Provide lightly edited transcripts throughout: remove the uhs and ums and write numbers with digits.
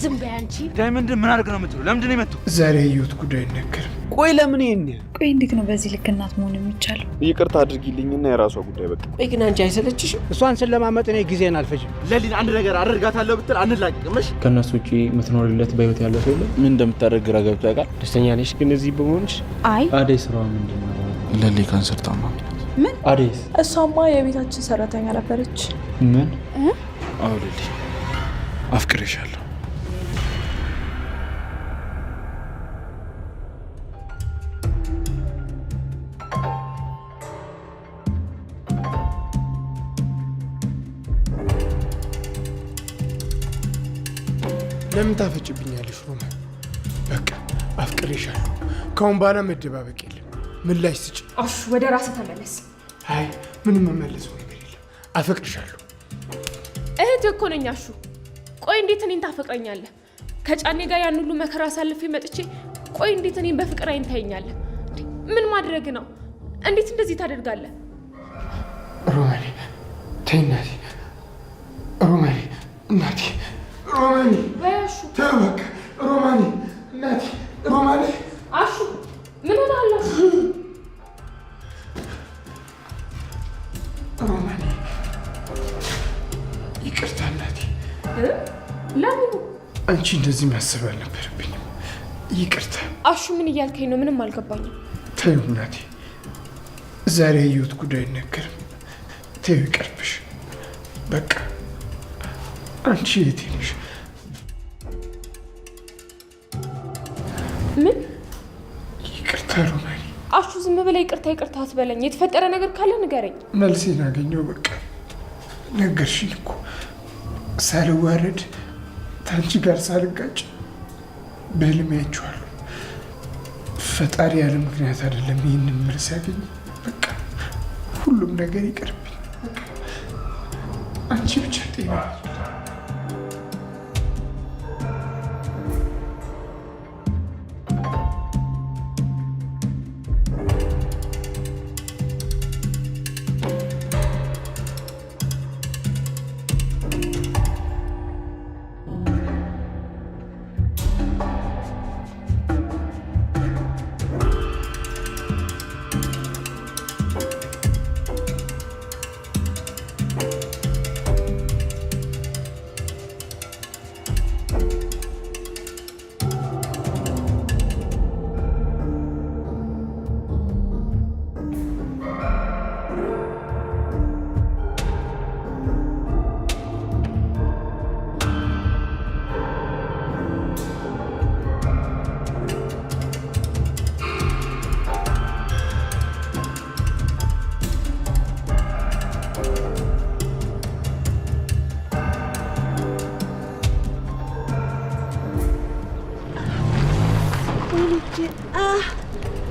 ዝም በይ አንቺ። ዳይመንድ ምን አድርግ ነው የምትለው? ለምንድን ነው የመጣው? ዛሬ ያየሁት ጉዳይ አይነገርም። ቆይ ለምን ይሄን? ቆይ እንዴት ነው በዚህ ልክ እናት መሆን የሚቻለው? ይቅርታ አድርጊልኝና የራሷ ጉዳይ በቃ። ቆይ ግን አንቺ አይሰለችሽም? እሷን ስለማመጥ እኔ ጊዜን አልፈጅም። ለሊን አንድ ነገር አደርጋታለሁ ብትል አንላቀቅም። እሺ ከእነሱ ውጪ የምትኖሪለት በህይወት ያለ ሰው የለም። ምን እንደምታደርግ ግራ ገብቶ ያውቃል። ደስተኛ ነሽ ግን እዚህ በመሆንሽ? አይ አደይ ስራዋ ምንድን ነው? ለሊ ካንሰር ታማሚ ናት። ምን? አደይስ? እሷማ የቤታችን ሰራተኛ ነበረች። ምን? አዎ ለሊ አፍቅሬሻለሁ። ለምን ታፈጭብኛለሽ ሮማን? በቃ አፍቅሬሻለሁ። ከአሁን በኋላ መደባበቅ የለም። ምላሽ ስጭ። አሹ ወደ ራስህ ተመለስ። አይ ምንም መመለሰው ነገር የለም። አፈቅርሻለሁ። እህትህ እኮ ነኝ አሹ። ቆይ እንዴት እኔን ታፈቅረኛለህ? ከጫኔ ጋር ያን ሁሉ መከራ አሳልፌ መጥቼ ቆይ እንዴት እኔን በፍቅር አይን ታየኛለህ? ምን ማድረግ ነው? እንዴት እንደዚህ ታደርጋለህ? ሮማኔ ተይ እናቴ። ሮማኔ እናቴ። ሮማኔ በይ አሹ። ተይው በቃ። ሮማኔ እናቴ። ሮማኔ አሹ ምን ሆነሃል? አሹ ሮማኔ ይቅርታ እናቴ። ለምኑ? አንቺ እንደዚህ ማሰብ አልነበረብኝም። ይቅርታ። አሹ ምን እያልከኝ ነው? ምንም አልገባኝም። ተይው እናቴ። ዛሬ ያየሁት ጉዳይ አይነገርም። ተይው ይቀርብሽ። በቃ አንቺ እህቴ ነሽ። ምን? ይቅርታ ሮማኔ። አሹ ዝም ብለህ ይቅርታ ይቅርታ አትበለኝ። የተፈጠረ ነገር ካለ ንገረኝ። መልሴን አገኘው። በቃ ነገርሽኝ እኮ ሳልዋረድ ታንቺ ጋር ሳልጋጭ በህልሜ አይቼዋለሁ። ፈጣሪ ያለ ምክንያት አይደለም ይህንን መልስ ያገኘ። በቃ ሁሉም ነገር ይቅርብኝ። በቃ አንቺ ብቻ ጤና።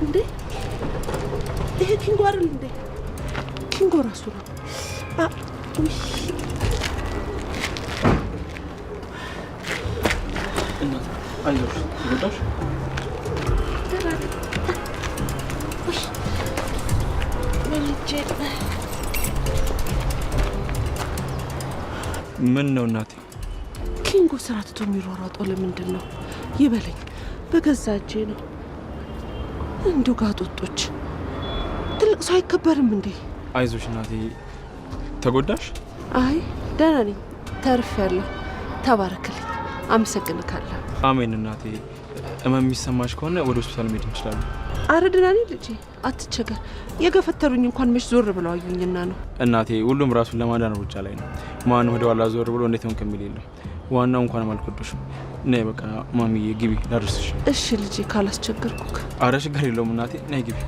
እንዴ ይሄ ኪንጎ አይደል እንዴ? ኪንጎ ራሱ ነው። ውይ እናት አይዞሽ፣ ተጎዳሽ? ምን ነው እናቴ? ኪንጎ ስራ ትቶ የሚሯሯጠው ለምንድን ነው? ይበለኝ፣ በገዛ እጄ ነው። እንዲሁ ጋጦጦች፣ ትልቅ ሰው አይከበርም እንዴ? አይዞሽ እናቴ፣ ተጎዳሽ? አይ ደህና ነኝ፣ ተርፌያለሁ። ተባረክልኝ፣ አመሰግንካለሁ። አሜን እናቴ። ህመም የሚሰማሽ ከሆነ ወደ ሆስፒታል መሄድ እንችላለን። አረ ደህና ነኝ ልጄ፣ አትቸገር። የገፈተሩኝ እንኳን መች ዞር ብለው አዩኝና ነው። እናቴ ሁሉም ራሱን ለማዳን ሩጫ ላይ ነው። ማን ወደ ኋላ ዞር ብሎ እንዴት ሆንክ የሚል የለም። ዋናው እንኳንም አልጎዳሽም። ነይ በቃ ማሚዬ ግቢ ላድርስሽ። እሺ ልጄ፣ ካላስቸገርኩክ። አረ ችግር የለውም እናቴ፣ ነይ ግቢ።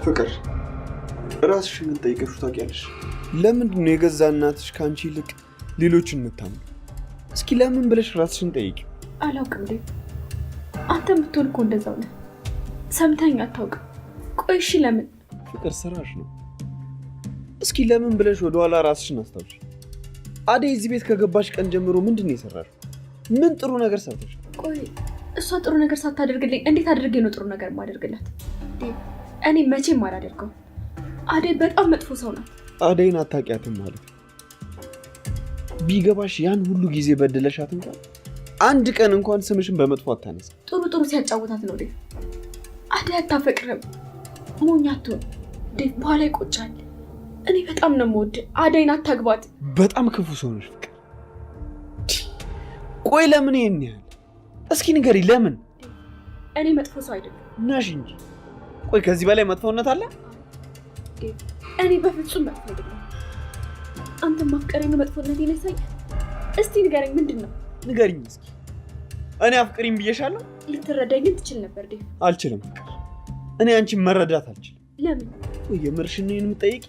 ፍቅር ራስሽን ግን ጠይቀሽው ታውቂያለሽ? ለምንድን ነው የገዛ እናትሽ ከአንቺ ይልቅ ሌሎችን የምታምነው? እስኪ ለምን ብለሽ ራስሽን ጠይቂ። አላውቅም ዴቭ፣ አንተ የምትሆን እኮ እንደዛው ነህ። ሰምተኝ አታውቅም። ቆይ እሺ ለምን? ፍቅር ስራሽ ነው። እስኪ ለምን ብለሽ ወደኋላ ራስሽን አስታውሺ። አደይ እዚህ ቤት ከገባሽ ቀን ጀምሮ ምንድን ነው የሰራሽው? ምን ጥሩ ነገር ሰርተሽ? ቆይ እሷ ጥሩ ነገር ሳታደርግልኝ እንዴት አድርጌ ነው ጥሩ ነገር ማደርግላት? እኔ መቼም አላደርገውም። አደይ በጣም መጥፎ ሰው ናት። አደይን አታውቂያትም ማለት ነው። ቢገባሽ ያን ሁሉ ጊዜ በድለሻት እንኳን አንድ ቀን እንኳን ስምሽን በመጥፎ አታነሳ። ጥሩ ጥሩ ሲያጫውታት ነው ዴቭ። አደይ አታፈቅርም። ሞኝ አትሁን ዴቭ፣ በኋላ ይቆጫል። እኔ በጣም ነው የምወድህ። አደይን አታግባት። በጣም ክፉ ሰው ነሽ ፍቅር። ቆይ ለምን ይሄን ያህል? እስኪ ንገሪ ለምን? እኔ መጥፎ ሰው አይደለም ነሽ እንጂ። ቆይ ከዚህ በላይ መጥፎነት አለ? እኔ በፍጹም መጥፎ አይደለም። አንተ ማፍቀሬ ነው መጥፎነቴን ያሳየህ? እስቲ ንገረኝ፣ ምንድን ነው? ንገሪኝ እስኪ። እኔ አፍቅሪኝ ብዬሻለሁ? ልትረዳኝ ግን ትችል ነበር ዴቭ። አልችልም ፍቅር። እኔ አንቺን መረዳት አልችልም። ለምን? ቆይ የምርሽን ነው የምጠይቂ?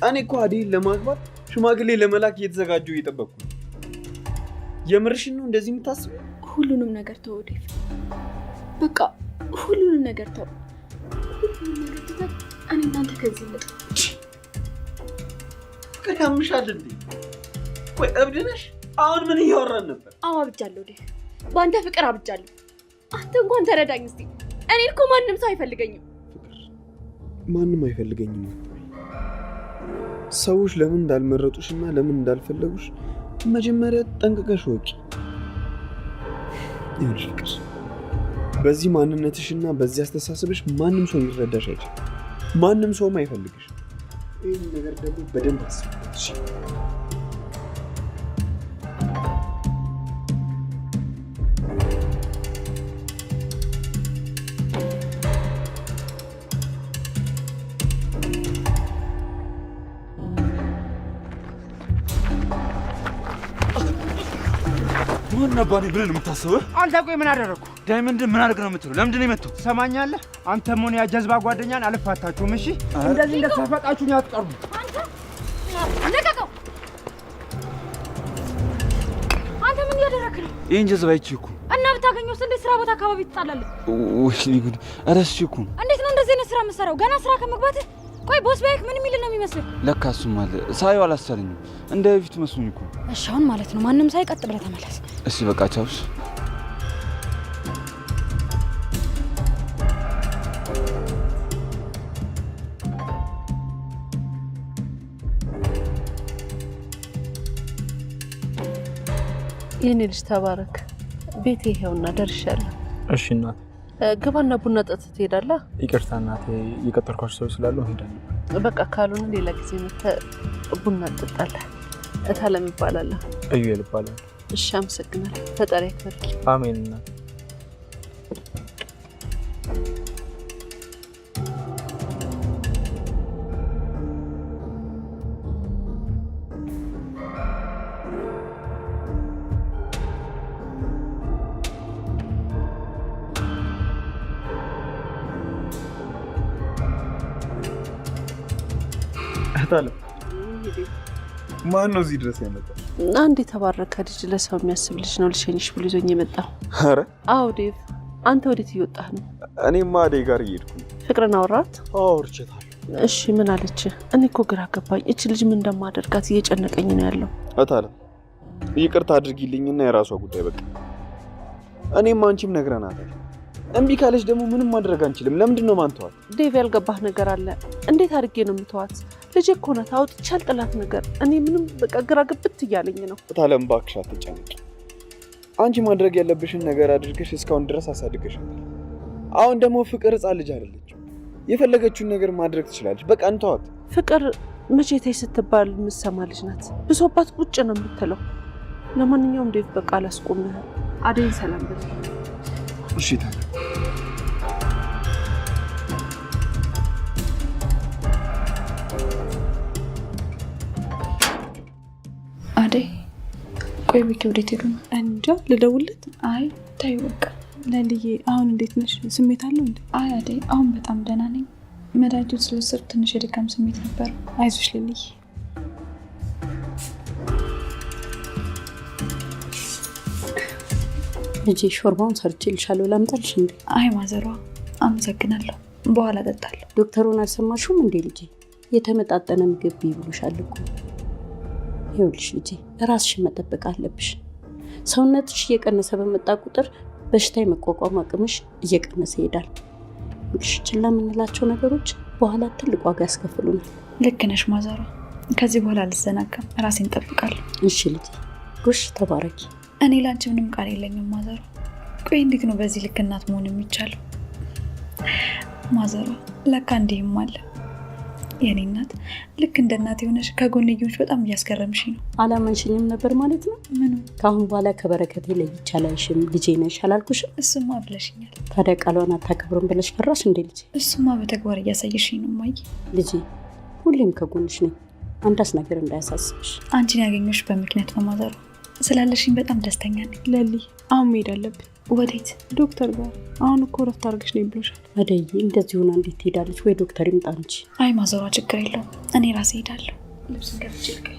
እኔ እኮ አደይን ለማግባት ሽማግሌ ለመላክ እየተዘጋጀሁ እየጠበቅኩ ነው። የምርሽን ነው እንደዚህ የምታስቢው? ሁሉንም ነገር ተወው ዴቭ። በቃ ሁሉንም ነገር ተው። ሁሉንም ነገር ትተህ እኔ እናንተ ከዚህ እንውጣ። ፍቅር ያምሻል እንዴ? ቆይ እብድ ነሽ? አሁን ምን እያወራን ነበር? አዎ አብጃለሁ ዴቭ፣ በአንተ ፍቅር አብጃለሁ። አንተ እንኳን ተረዳኝ እስቲ። እኔ እኮ ማንም ሰው አይፈልገኝም። ፍቅር ማንም አይፈልገኝም አትበይ። ሰዎች ለምን እንዳልመረጡሽ እና ለምን እንዳልፈለጉሽ መጀመሪያ ጠንቅቀሽ ወቂ። ይኸውልሽ ፍቅር፣ በዚህ ማንነትሽና በዚህ አስተሳሰብሽ ማንም ሰው ሊረዳሽ አይችልም። ማንም ሰውም አይፈልግሽ። ይህን ነገር ደግሞ በደንብ አስቢበት እሺ? ማን ነባኔ ብለህ ነው የምታስበው? አንተ ቆይ ምን አደረግኩ? ዳይመንድን ምን አድርግ ነው የምትለው? ለምንድን ነው የመታው? ትሰማኛለህ? አንተም ሆነ ያ ጀዝባ ጓደኛን አልፋታችሁም። እሺ እንደዚህ እንደተፈጣችሁኝ አትቀርቡ። አንተ ልቀቀው! አንተ ምን እያደረክ ነው? ይህን ጀዝባ አይቼ እኮ እና ብታገኘውስ እንዴት ስራ ቦታ አካባቢ ትጣላለህ? ወይኔ ጉድ! እረስቼ እኮ ነው። እንዴት ነው እንደዚህ አይነት ስራ የምትሰራው? ገና ስራ ከመግባትህ። ቆይ ቦስ ባይክ ምን የሚል ነው የሚመስልህ? ለካ እሱም አለ። ሳየው አላስቻለኝም። እንደ በፊቱ መስሎኝ እኮ። እሺ አሁን ማለት ነው ማንም ሳይ ቀጥ ብለህ ተመለስ። እሺ በቃ ቻውስ። የኔ ልጅ ተባረክ። ቤቴ ይሄውና ደርሻለሁ። እሺ እናቴ። ግባና ቡና ጠጥተህ ትሄዳለህ። ይቅርታ እናቴ፣ የቀጠርኳቸው ሰዎች ስላሉ እሄዳለሁ። በቃ ካልሆነ ሌላ ጊዜ መተህ ቡና እንጠጣለን። እታለም እባላለሁ። እዩኤል እባላለሁ። እሺ አመሰግናለሁ። ፈጣሪ ያክብርልኝ። አሜን እናቴ። እህታለም ማን ነው እዚህ ድረስ ያመጣሽ? አንድ የተባረከ ልጅ፣ ለሰው የሚያስብ ልጅ ነው ልሸኝሽ ብሎ ይዞኝ የመጣው። ኧረ አዎ ዴቭ፣ አንተ ወዴት እየወጣህ ነው? እኔማ አደይ ጋር እየሄድኩ ነው። ፍቅርን አወራት? አዎ አውርቼታለሁ። እሺ ምን አለች? እኔ እኮ ግራ ገባኝ። እች ልጅ ምን እንደማደርጋት እየጨነቀኝ ነው ያለው። እታለም ይቅርታ አድርጊልኝና የራሷ ጉዳይ በቃ። እኔም አንቺም ነግረናታል። እምቢ ካለች ደግሞ ምንም ማድረግ አንችልም። ለምንድን ነው ማንተዋት? ዴቭ ያልገባህ ነገር አለ። እንዴት አድርጌ ነው የምተዋት? ልጅ እኮ ናት። አውጥቼ አልጥላት ነገር። እኔ ምንም በቃ ግራ ግብት እያለኝ ነው። እታለም እባክሽ አትጨነቂ። አንቺ ማድረግ ያለብሽን ነገር አድርገሽ እስካሁን ድረስ አሳድገሻታል። አሁን ደግሞ ፍቅር ሕፃን ልጅ አይደለችም። የፈለገችውን ነገር ማድረግ ትችላለች። በቃ እንተዋት። ፍቅር መቼ ተይ ስትባል የምትሰማ ልጅ ናት። ብሶባት ቁጭ ነው የምትለው። ለማንኛውም ዴቭ በቃ አላስቆምህም። አደይን ሰላም በል። እሺ ታዲያ አደይ ቆይ ቤኪ ወዴት ሄዱ ነው? እንጃ ልደውልለት። አይ ተይው በቃ። ለልዬ አሁን እንዴት ነሽ? ስሜት አለው እንዴ? አይ አደይ አሁን በጣም ደህና ነኝ። መድኃኒቱን ስለወሰድኩ ትንሽ የድካም ስሜት ነበር። አይዞሽ ልልይ። ልጄ ሾርባውን ሰርቼልሻለሁ፣ ላምጣልሽ እንዴ? አይ ማዘሯ፣ አመሰግናለሁ። በኋላ እጠጣለሁ። ዶክተሩን አልሰማሽውም እንዴ ልጄ? የተመጣጠነ ምግብ ብይ ብሎሻል እኮ። ይኸውልሽ ልጄ፣ ራስሽን መጠበቅ አለብሽ። ሰውነትሽ እየቀነሰ በመጣ ቁጥር በሽታ የመቋቋም አቅምሽ እየቀነሰ ይሄዳል። ይኸውልሽ ችላ የምንላቸው ነገሮች በኋላ ትልቅ ዋጋ ያስከፍሉናል። ልክ ነሽ ማዘሯ። ከዚህ በኋላ አልዘናጋም፣ ራሴን እጠብቃለሁ። እሺ ልጄ፣ ጎሽ ተባረኪ። እኔ ላንቺ ምንም ቃል የለኝም ማዘሯ። ቆይ እንዴት ነው በዚህ ልክ እናት መሆን የሚቻለው? ማዘሯ ለካ እንዲህም አለ። የኔ እናት ልክ እንደ እናት የሆነሽ ከጎን እየሆንሽ በጣም እያስገረምሽኝ ነው። አላመንሽኝም ነበር ማለት ነው? ምኑ? ከአሁን በኋላ ከበረከቴ ለይቼ አላይሽም ልጄ ነሽ አላልኩሽም? እሱማ ብለሽኛል። ታዲያ ቃሏን አታከብርም ብለሽ ፈራሽ እንዴ ልጄ? እሱማ በተግባር እያሳየሽኝ ነው እማዬ። ልጄ ሁሌም ከጎንሽ ነኝ፣ አንዳች ነገር እንዳያሳስብሽ። አንቺን ያገኘሁሽ በምክንያት ነው ማዘሯ። ስላለሽኝ በጣም ደስተኛ ነኝ። ለሊ አሁን መሄድ አለብን። ወዴት? ዶክተር ጋር። አሁን እኮ እረፍት አድርገሽ ነኝ ብሎሻል። አደይ እንደዚህ ሆና እንዴት ትሄዳለች? ወይ ዶክተር ይምጣ እንጂ። አይ ማዘሯ ችግር የለውም እኔ ራሴ እሄዳለሁ። ልብስን ገብቼ ልቀይ።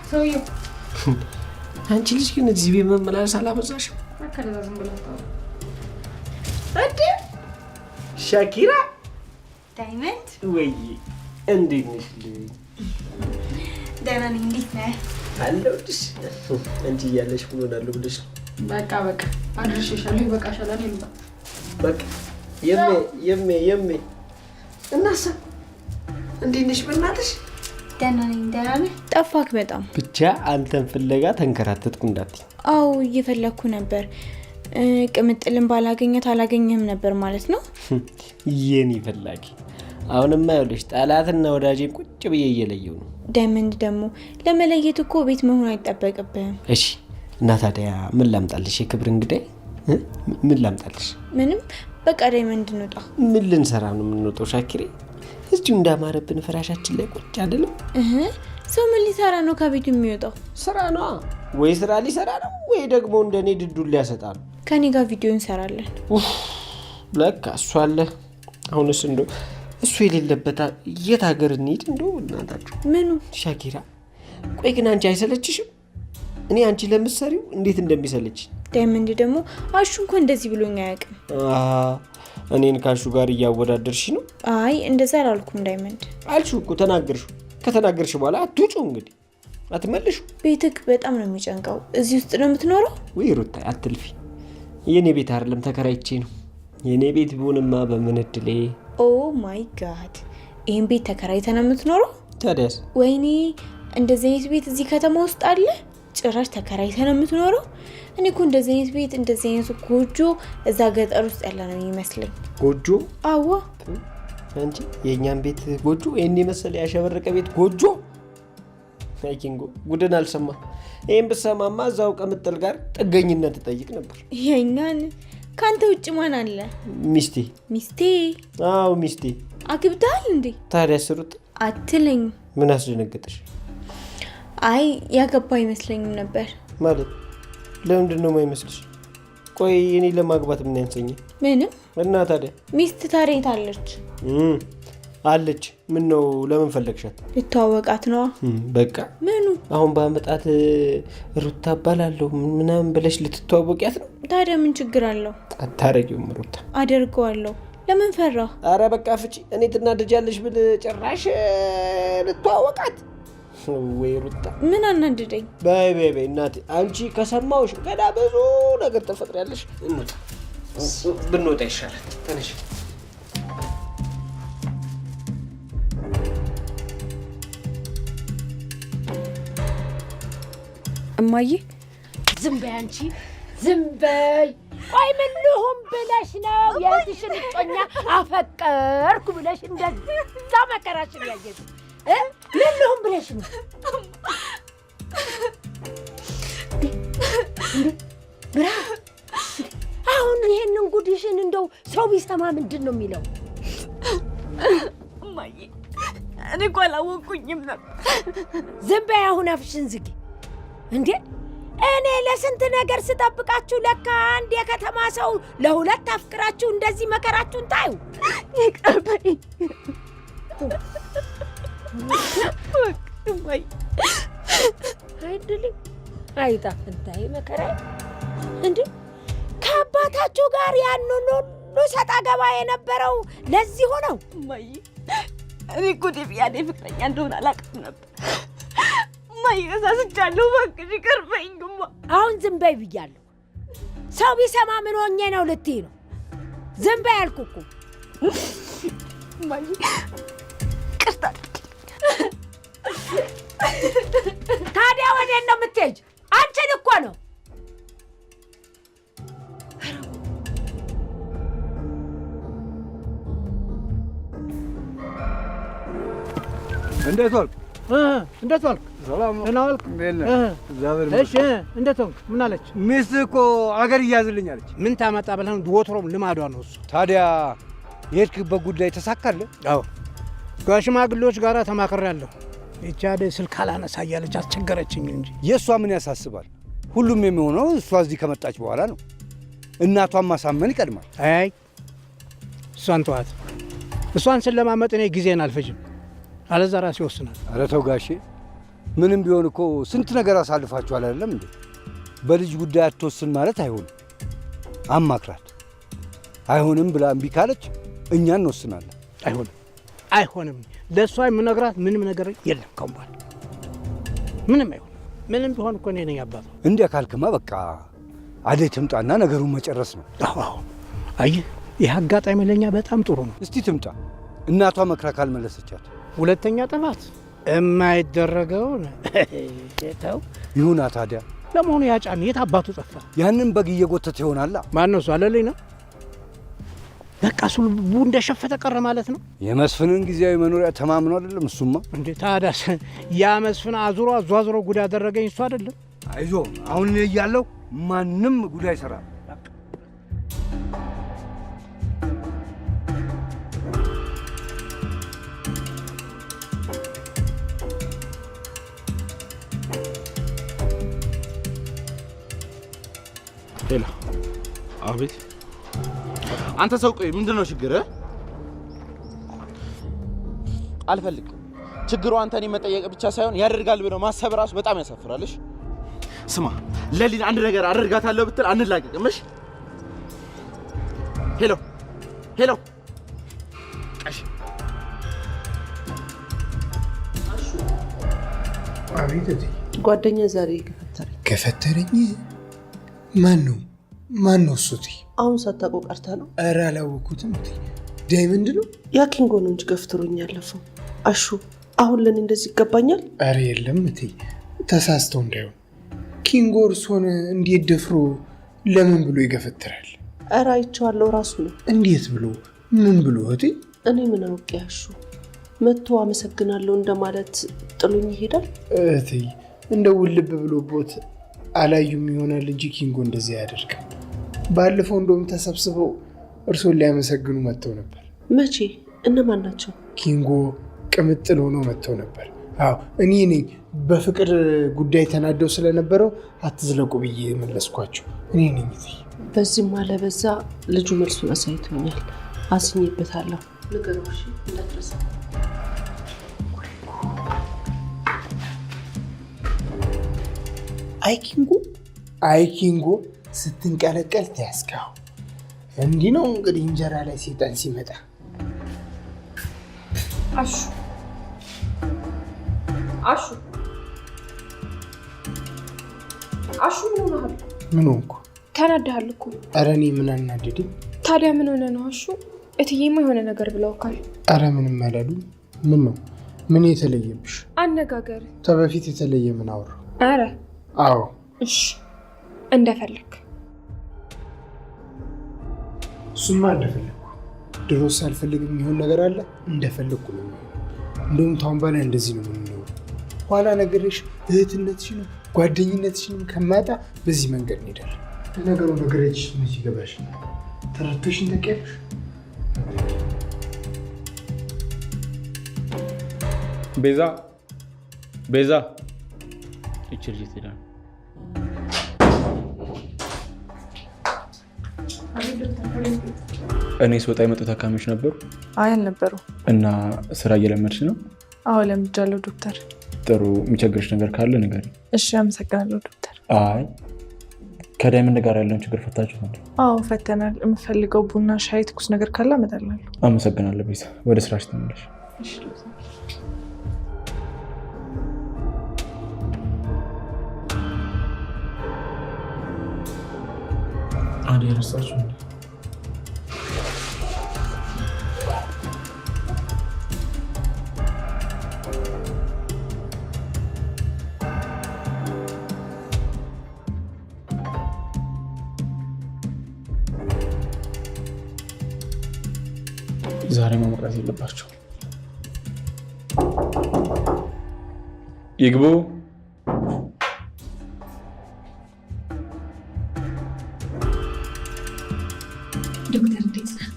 ሰውዬው አንቺ ልጅ ግን እዚህ ቤት መመላለስ አላበዛሽም? እንዴ ሻኪራ ዳይመንድ፣ ወይ እንዴት ነሽ? ደህና ነኝ። እንዴት ነህ? አለሁልሽ። አንቺ እያለሽ ምን ሆናለሁ ብለሽ ነው? በቃ በቃ አድርሼሻለሁ። ይበቃሻል። እኔ ልውጣ። በቃ የሜ የሜ የሜ እናሳ እንዴት ነሽ? በእናትሽ ደህና ነኝ። ደህና ነህ? ጠፋክ በጣም። ብቻ አንተን ፍለጋ ተንከራተትኩ እንዳትኝ። አዎ እየፈለግኩ ነበር። ቅምጥልን ባላገኘት አላገኘህም ነበር ማለት ነው? የኔ ፈላጊ፣ አሁንማ ይኸውልሽ ጠላትና ወዳጄን ቁጭ ብዬ እየለየው ነው። ዳይመንድ ደግሞ ለመለየት እኮ ቤት መሆን አይጠበቅብህም። እሺ እና ታዲያ ምን ላምጣልሽ? የክብር እንግዳይ ምን ላምጣልሽ? ምንም፣ በቃ ዳይመንድ እንውጣ። ምን ልንሰራ ነው የምንወጣው? ሻኪሬ እዚሁ እንዳማረብን ፍራሻችን ላይ ቁጭ አይደለም? ሰው ምን ሊሰራ ነው ከቤቱ የሚወጣው? ስራ ነዋ። ወይ ስራ ሊሰራ ነው ወይ ደግሞ እንደኔ ድዱን ሊያሰጣ ነው። ከኔ ጋር ቪዲዮ እንሰራለን። ለካ እሱ አለ። አሁንስ እንደው እሱ የሌለበት የት ሀገር እንሂድ? እንደው እናታችሁ ምኑ ሻኪራ፣ ቆይ ግን አንቺ አይሰለችሽም? እኔ አንቺ ለምትሰሪው እንዴት እንደሚሰለች። ዳይመንድ ደግሞ አሹ እንኳን እንደዚህ ብሎኝ አያውቅም። እኔን ካሹ ጋር እያወዳደርሽ ነው? አይ እንደዛ አላልኩም ዳይመንድ። አልሽው እኮ ተናገርሽው። ከተናገርሽ በኋላ አትውጪው እንግዲህ አትመልሹ። ቤትክ በጣም ነው የሚጨንቀው። እዚህ ውስጥ ነው የምትኖረው? ወይ ሩታ አትልፊ። የኔ ቤት አይደለም ተከራይቼ ነው። የኔ ቤት ቢሆንማ በምን እድሌ። Oh my God፣ ይህን ቤት ተከራይተህ ነው የምትኖረው? ታዲያስ? ወይኔ እንደዚህ አይነት ቤት እዚህ ከተማ ውስጥ አለ? ጭራሽ ተከራይተህ ነው የምትኖረው? እኔ እኮ እንደዚህ አይነት ቤት እንደዚህ አይነት ጎጆ እዛ ገጠር ውስጥ ያለ ነው የሚመስለኝ። ጎጆ? አዎ። አንቺ የእኛን ቤት ጎጆ፣ ይህን የመሰለ ያሸበረቀ ቤት ጎጆ። አይ ኪንጎ ጉድን አልሰማ። ይህን ብሰማማ እዛው ቅምጥል ጋር ጥገኝነት ትጠይቅ ነበር። የእኛን ከአንተ ውጭ ማን አለ? ሚስቴ። ሚስቴ? አዎ ሚስቴ። አግብተሃል እንዴ? ታዲያ ስሩት አትለኝ። ምን አስደነገጠሽ? አይ ያገባ አይመስለኝም ነበር። ማለት ለምንድን ነው የማይመስልሽ? ቆይ እኔ ለማግባት ምን ያንሰኛል? ምንም። እና ታዲያ ሚስት ታዲያ የት አለች? አለች። ምን ነው ለምን ፈለግሻት? ልተዋወቃት ነዋ። በቃ ምኑ አሁን ባመጣት ሩታ እባላለሁ ምናምን ብለሽ ልትተዋወቂያት ነው? ታዲያ ምን ችግር አለው? አታረጊውም ሩታ። አደርገዋለሁ። ለምን ፈራ? አረ በቃ ፍጪ። እኔ ትናደጃለሽ ብል ጭራሽ ልተዋወቃት ወይ ሩታ። ምን አናደደኝ? በይ በይ በይ እናቴ፣ አንቺ ከሰማሁሽ ገና ብዙ ነገር ትፈጥሪያለሽ። እንውጣ፣ ብንወጣ ይሻላል። ተነሽ። እማዬ ዝም በይ አንቺ፣ ዝም በይ። ቆይ ምን ልሁን ብለሽ ነው የእህትሽን እጮኛ አፈቀርኩ ብለሽ እንደዛ መከራሽን ያየሽው? ምን ልሁን ብለሽ ነው? ብርሃን፣ አሁን ይሄንን ጉድሽን እንደው ሰው ቢሰማ ምንድን ነው የሚለው? እማዬ እማዬ፣ እኔ እኮ አላወቅኩኝም ነበር። ዝም በይ አሁን አፍሽን ዝጊ። እንዴ እኔ ለስንት ነገር ስጠብቃችሁ ለካ አንድ የከተማ ሰው ለሁለት አፍቅራችሁ እንደዚህ መከራችሁን ታዩ። ይቅር በይኝ እማዬ። አይድልኝ አይጣ ፈንታዬ መከራዬ። እንዴ ከአባታችሁ ጋር ያን ሁሉ ሰጣ ገባ የነበረው ለዚህ ሆነው? እማዬ እኔ እኮ ዴቭ ያዴ ፍቅረኛ እንደሆነ አላውቅም ነበር። እማዬ ተሳስቻለሁ፣ እባክሽ ይቅር በይኝ እማ። አሁን ዝም በይ ብያለሁ። ሰው ቢሰማ ምን ሆኜ ነው ልትይ ነው? ዝም በይ አልኩ እኮ። እማዬ ይቅርታ አድርጊልኝ። ታዲያ ወዴት ነው የምትሄጅ? አንቺን እኮ ነው። እንዴት ዋልክ? እንዴት ዋልክ? ሰላም ነው። ደህና ዋልክ? እንዴት ነህ? እግዚአብሔር እሺ፣ ይመስገን። እንዴት ሆንክ? ምን አለች? ሚስትህ እኮ አገር እያዝልኝ አለች። ምን ታመጣ ብለህ ነው? ወትሮም ልማዷ ነው እሱ። ታዲያ የሄድክበት ጉዳይ ተሳካልህ? አዎ፣ ከሽማግሌዎች ጋር ተማክሬያለሁ። ይቺ አደይ ስልክ አላነሳ እያለች አስቸገረችኝ እንጂ። የእሷ ምን ያሳስባል? ሁሉም የሚሆነው እሷ እዚህ ከመጣች በኋላ ነው። እናቷን ማሳመን ይቀድማል። አይ እሷን ተዋት። እሷን ስለማመጥ እኔ ጊዜን አልፈጅም። አለዛ ራሴ ይወስናል። ኧረ ተው ጋሼ፣ ምንም ቢሆን እኮ ስንት ነገር አሳልፋችኋል አይደለም እንዴ? በልጅ ጉዳይ አትወስን ማለት አይሆንም። አማክራት። አይሆንም ብላ እምቢ ካለች እኛ እንወስናለን። አይሆንም፣ አይሆንም። ለእሷ የምነግራት ምንም ነገር የለም ከአሁን በኋላ ምንም አይሆንም። ምንም ቢሆን እኮ እኔ ነኝ አባቷ። እንዲያ ካልክማ በቃ አደይ ትምጣና ነገሩን መጨረስ ነው። አዎ፣ አየህ፣ ይህ አጋጣሚ ለእኛ በጣም ጥሩ ነው። እስቲ ትምጣ፣ እናቷ መክራ ካልመለሰቻት ሁለተኛ ጥፋት የማይደረገውን ተው። ይሁና። ታዲያ ለመሆኑ ያ ጫኔ የት አባቱ ጠፋ? ያንን በግ እየጎተተ ይሆናላ። ማን ነው እሱ? አለልኝ ነው። በቃ እሱ ልቡ እንደሸፈተ ቀረ ማለት ነው። የመስፍንን ጊዜያዊ መኖሪያ ተማምኖ አይደለም እሱማ። እንዴ ታዲያስ ያ መስፍን አዙሮ አዟዙሮ ጉድ ያደረገኝ እሱ አይደለም? አይዞ፣ አሁን እኔ እያለሁ ማንም ጉድ አይሰራም። Hello። አቤት። አንተ ሰው ቆይ፣ ምንድን ነው ችግርህ? አልፈልግም። ችግሩ አንተ እኔን መጠየቅ ብቻ ሳይሆን ያደርጋል ብለው ማሰብ ራሱ በጣም ያሳፍራል። እሺ ስማ፣ ለሊን አንድ ነገር አደርጋታለሁ ብትል አንላቀቅም። እሺ Hello፣ hello። ቀሽ አቤት እትዬ። ጓደኛ ዛሬ ገፈተረኝ። ገፈተረኝ? ማን ነው? ማን ነው እሱ እትዬ? አሁን ሳታውቀው ቀርተህ ነው? ኧረ አላወኩትም እትዬ። ዳይመንድ ነው? ያ ኪንጎ ነው እንጂ ገፍትሮኝ ያለፈው። አሹ አሁን ለእኔ እንደዚህ ይገባኛል? ኧረ የለም እትዬ፣ ተሳስተው እንዳይሆን። ኪንጎ እርሶን እንዴት ደፍሮ ለምን ብሎ ይገፈትራል? ኧረ አይቼዋለሁ፣ ራሱ ነው። እንዴት ብሎ ምን ብሎ እትዬ? እኔ ምን አውቄ አሹ፣ መጥቶ አመሰግናለሁ እንደማለት ጥሎኝ ይሄዳል? እትዬ እንደው ውልብ ብሎቦት አላዩም ይሆናል እንጂ ኪንጎ እንደዚህ አያደርግም። ባለፈው እንደውም ተሰብስበው እርሶን ሊያመሰግኑ መጥተው ነበር። መቼ? እነማን ናቸው? ኪንጎ ቅምጥል ሆኖ መጥተው ነበር። አዎ እኔ ነኝ በፍቅር ጉዳይ ተናደው ስለነበረው አትዝለቁ ብዬ መለስኳቸው። እኔ ነኝ እትዬ። በዚህም አለ በዛ ልጁ መልሱን አሳይቶኛል። አስኜበታለሁ። ንገረው እሺ፣ እንዳትረሳ። አይ ኪንጎ፣ አይ ኪንጎ፣ ስትንቀለቀል ተያዝከው። እንዲህ ነው እንግዲህ እንጀራ ላይ ሰይጣን ሲመጣ። አሹ አሹ አሹ፣ ምን ሆነሃል? ምን ሆንኩ? ተናደሃል እኮ። ኧረ እኔ ምን አናደደኝ? ታዲያ ምን ሆነ ነው አሹ? እትዬማ የሆነ ነገር ብለውካል። ኧረ ምንም አላሉም። ምን ነው? ምን የተለየብሽ? አነጋገር ተበፊት የተለየ ምን አወራሁ? ኧረ አዎ። እሺ እንደፈለክ። እሱማ እንደፈለግኩ። ድሮ ሳልፈልግ የሚሆን ነገር አለ? እንደፈለግኩ ነው የሚሆነው። እንደውም ታሁን በላይ እንደዚህ ነው የምንኖረው። ኋላ ነገርሽ እህትነትሽንም ጓደኝነትሽንም ከማጣ በዚህ መንገድ እንሄዳለን። ለነገሩ ነገሮች መች ይገባሽ? ተረድቶሽን ታውቂያለሽ? ቤዛ ቤዛ፣ ይቺ ልጅ የት ሄዳ ነው? እኔ ስወጣ የመጡ ታካሚዎች ነበሩ? አይ አልነበሩ። እና ስራ እየለመድሽ ነው? አዎ ለምጃለሁ ዶክተር። ጥሩ። የሚቸግርሽ ነገር ካለ ንገሪኝ። እሺ አመሰግናለሁ ዶክተር። አይ ከዳይመንድ ጋር ያለውን ችግር ፈታችሁት? አዎ ፈተናል። የምፈልገው ቡና፣ ሻይ፣ ትኩስ ነገር ካለ አመጣላለሁ። አመሰግናለሁ ቤዛ። ወደ ስራሽ ተመለሽ። እሺ ዶክተር። አደይ ረሳችሁ እንዴ? ዛሬ መቅረት የለባቸው። ይግቡ። ዶክተር እንዴት ነህ?